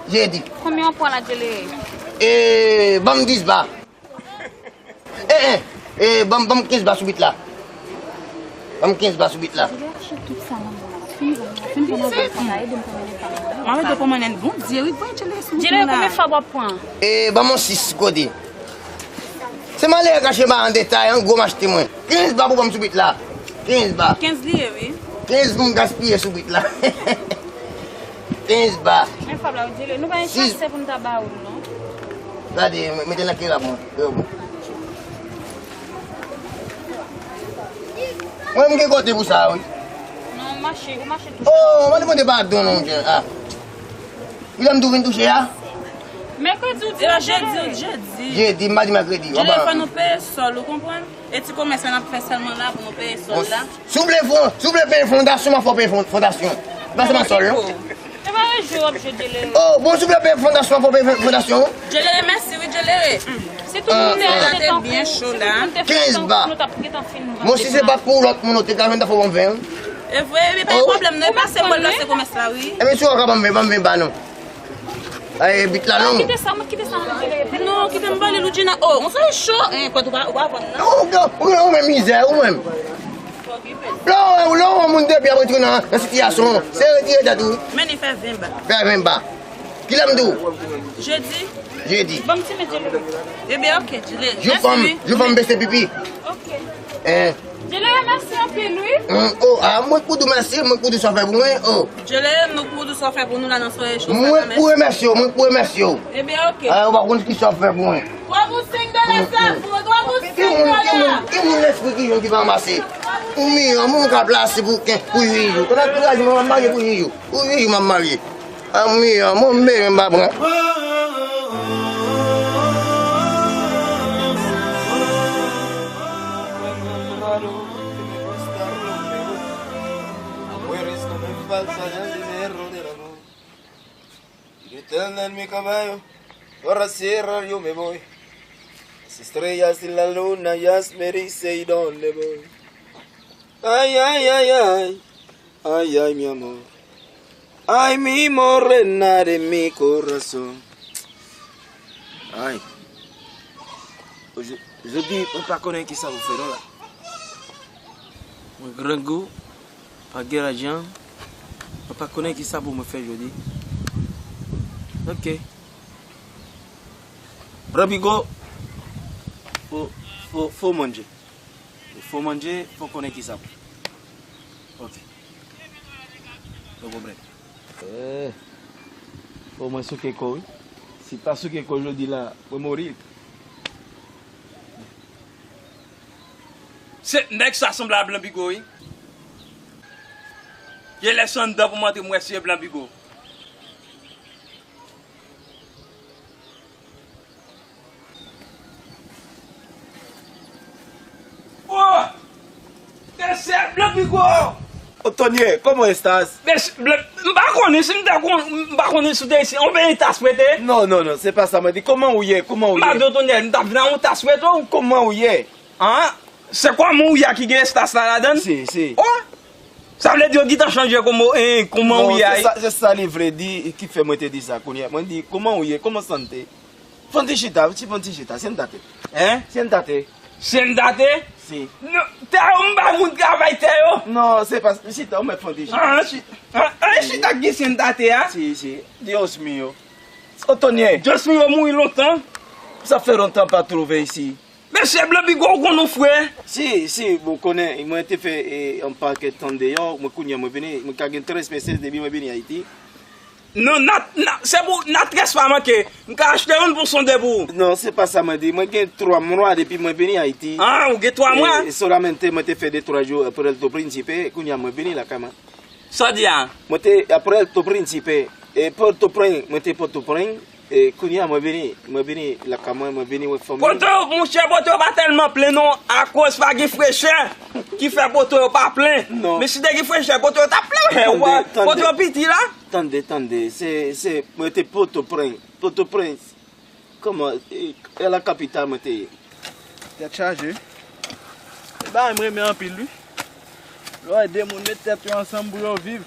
Jedi. Konbyen w pran la, Jolere? E, ban m dis ba. Eh, eh, eh, ban m, ban m kenz ba sou bit la. Ban m kenz ba sou bit la. Mwen mete w kòmandan Bondye, wi, pran tchele sou bit la. Jere, konbyen fab w ap pran? Eh, ban m yon sis kote. Se malere kache ba an detay, an gwo m achte mwen. Kenz ba pou ban m sou bit la. Kenz ba. Kenz li ye, wi. Kenz pou m gaspiye sou bit la. Kenz ba. Men fab la, ou di, nou pa gen chase pou n ta ba ou l, non. Gade, mete nan kera pou mwen. Yo, bon. Mwen, m gen kote pou sa, wi. Non, ou mache, ou mache tou. Oh, mwen te mande padon, non, monchè. Ah. Kilè m tou vin touche a? Mèkredi ou di la, jedi, jedi. Jedi, m pa di mèkredi. Jedi, fò nou peye sòl, ou konprann? E ti komès la n ap fè sèlman la pou nou peye sòl la. Si w vle fon-, si w vle peye fondasyon, m ap fè w peye fon-, fondasyon. Pa sèlman sòl, non? E pa yon jwe w ap jwe, Djelere. Oh, bon, si w vle peye fondasyon, fò w peye fon-, fondasyon. Djelere, mèsi, wi, Djelere. Si tout moun te achte tankou, si tout moun te fè tankou nou, nou t ap gentan fin vande. Kenz ba. Bon, si se pa t pou lòt moun, ou te ka jwenn tan fò w ban m ven, wi. E vre, wi, pa gen pwoblèm, non, e pase mwen lanse komès la, wi. Ebyen, si w ka ban m ven, ban m ven ba, non. Ay, bit la non. Kite sa, mwen kite sa nan jere. Non, kite m pale, Loudjina. Oh, on sa cho. Hein, kwè ou pa, ou pa vann, non? Ou, ou, ou, ou menm mizè, ou menm. Lè w, lè w wè moun depi ap retire nan, nan sitiyasyon, se retire tèt ou. Men li fè ven ba. Fè ven ba. Kilè m di w? Jedi. Jedi. Ban m ti met jere. Ebyen, ok, jere. Jou fò m, jou fò m bese pipi. Ok. Hein. Djelere, mèsi anpil, wi. Hum, oh, ah, mwen k pou di w mèsi, mwen k pou di w sa w fè pou mwen, oh. Djelere, nou k pou di w sa w fè pou nou la nan soyè cho sa la, mèsi. Mwen k pou remèsye w, mwen k pou remèsye w. Ebyen, ok. Ah, ou pa konn ki sa w fè pou mwen. Twa pou senk dola sa, twa pou senk dola. Ki moun, ki moun, ki moun lespri ki jwenn ki pa ranmase? Ou mi an, moun ka plase pou ken, pou uit jou. Kounye a, kounye a, m ap marye pou uit jou. Pou uit jou, m ap marye. Anmwe, anmwe, m bezwen pa pran. Gritando en mi caballo, por la sierra yo me voy. Las estrellas y la luna ya me dice y dónde voy. Ay, ay, ay, ay. Ay, ay, mi amor. Ay, mi morena de mi corazón. Ay. Jodi, jodi, mwen pa konnen kisa pou fè non la. Mwen grangou, pa gen lajan, mwen pa konnen kisa pou mwen fè jodi. Ok. Blan Bigo, fò, fò, fò manje. Fò manje, fò konnen kisa. Ok. Nou konprann. Eh, fò mwen souke kò, wi. Si pa souke kò jodi la, mwen mouri. Se nèg sa sanble a Blan Bigo, wi. Genlè se anndan pou m antre m wè si se Blan Bigo. Oh! Mesye Blan Bigo! Ô Tonyè, comment estás? Mesye Blan, m pa konnen si m ta kon, m pa konnen si w te isi. Ou vin tas prete? Non, non, non, c'est pas ça, mwen di, comment ou ye? Comment ou ye? M pa di w Tonyè, m ta vin a yon tas prete w. Comment ou ye? An? Se kòman ou ye a ki gen estas la ladan l? Si, si. Oh! Sa vle di yo gentan chanje kòman, eh, kòman ou ye a. Non, se sa, se sa li vle di, ki fè mwen te di sa kounye a. Mwen di, comment ou ye? Comment santé? Fè yon ti chita, ti fè yon ti chita, siéntate. Hein? Siéntate. Siéntate? Si. Non, tè yo, m ba moun travay tè yo. Non, se pa, chita, ou mèt fè yon ti chita. Ah, chi-, ah, ah, chita ki gen siéntate a? Si, si. Dios mío. Ô Tonyè. Dios mío mouri lontan. Ça fait longtemps pas trouvé ici. Mesye Blan Bigo, ou konn ou frè? Si, si, bon, konnen, mwen te fè, eh, yon pakèt tan deyò, mwen kounye a mwen vini, mwen ka gen trèz meses depi mwen vini Ayiti. Non, n a, n a, se pou, n a trèz pa manke. M ka achte youn pou sonde pou ou. Non, se pa sa mwen di. Mwen gen twa mwa depi mwen vini Ayiti. Ah, ou gen twa mwa? E solamente mwen te fè de twa jou, eh, Puerto Príncipe, kounye a mwen vini lakay mwen. Sa w di a? Mwen te, apre Pòtoprens, ti pè. E Pòtoprens, mwen te Pòtoprens. E kounye a, mwen vini, mwen vini lakay mwen, mwen vini wè fanmi. Poto, monchè, poto yo pa tèlman plen non, akoz pa gen frechè ki fè poto yo pa plen. Non. Men si te gen frechè, poto yo t ap plen. Tande, tande. Poto yo piti la. Tande, tande. Se, se, mwen te Pòtoprens. Pòtoprens. Kòman, e, e la kapital mwen te ye. Tèt chaje. E bagay m renmen anpil, wi. Lè w wè de moun met tèt yo ansanm pou yo viv.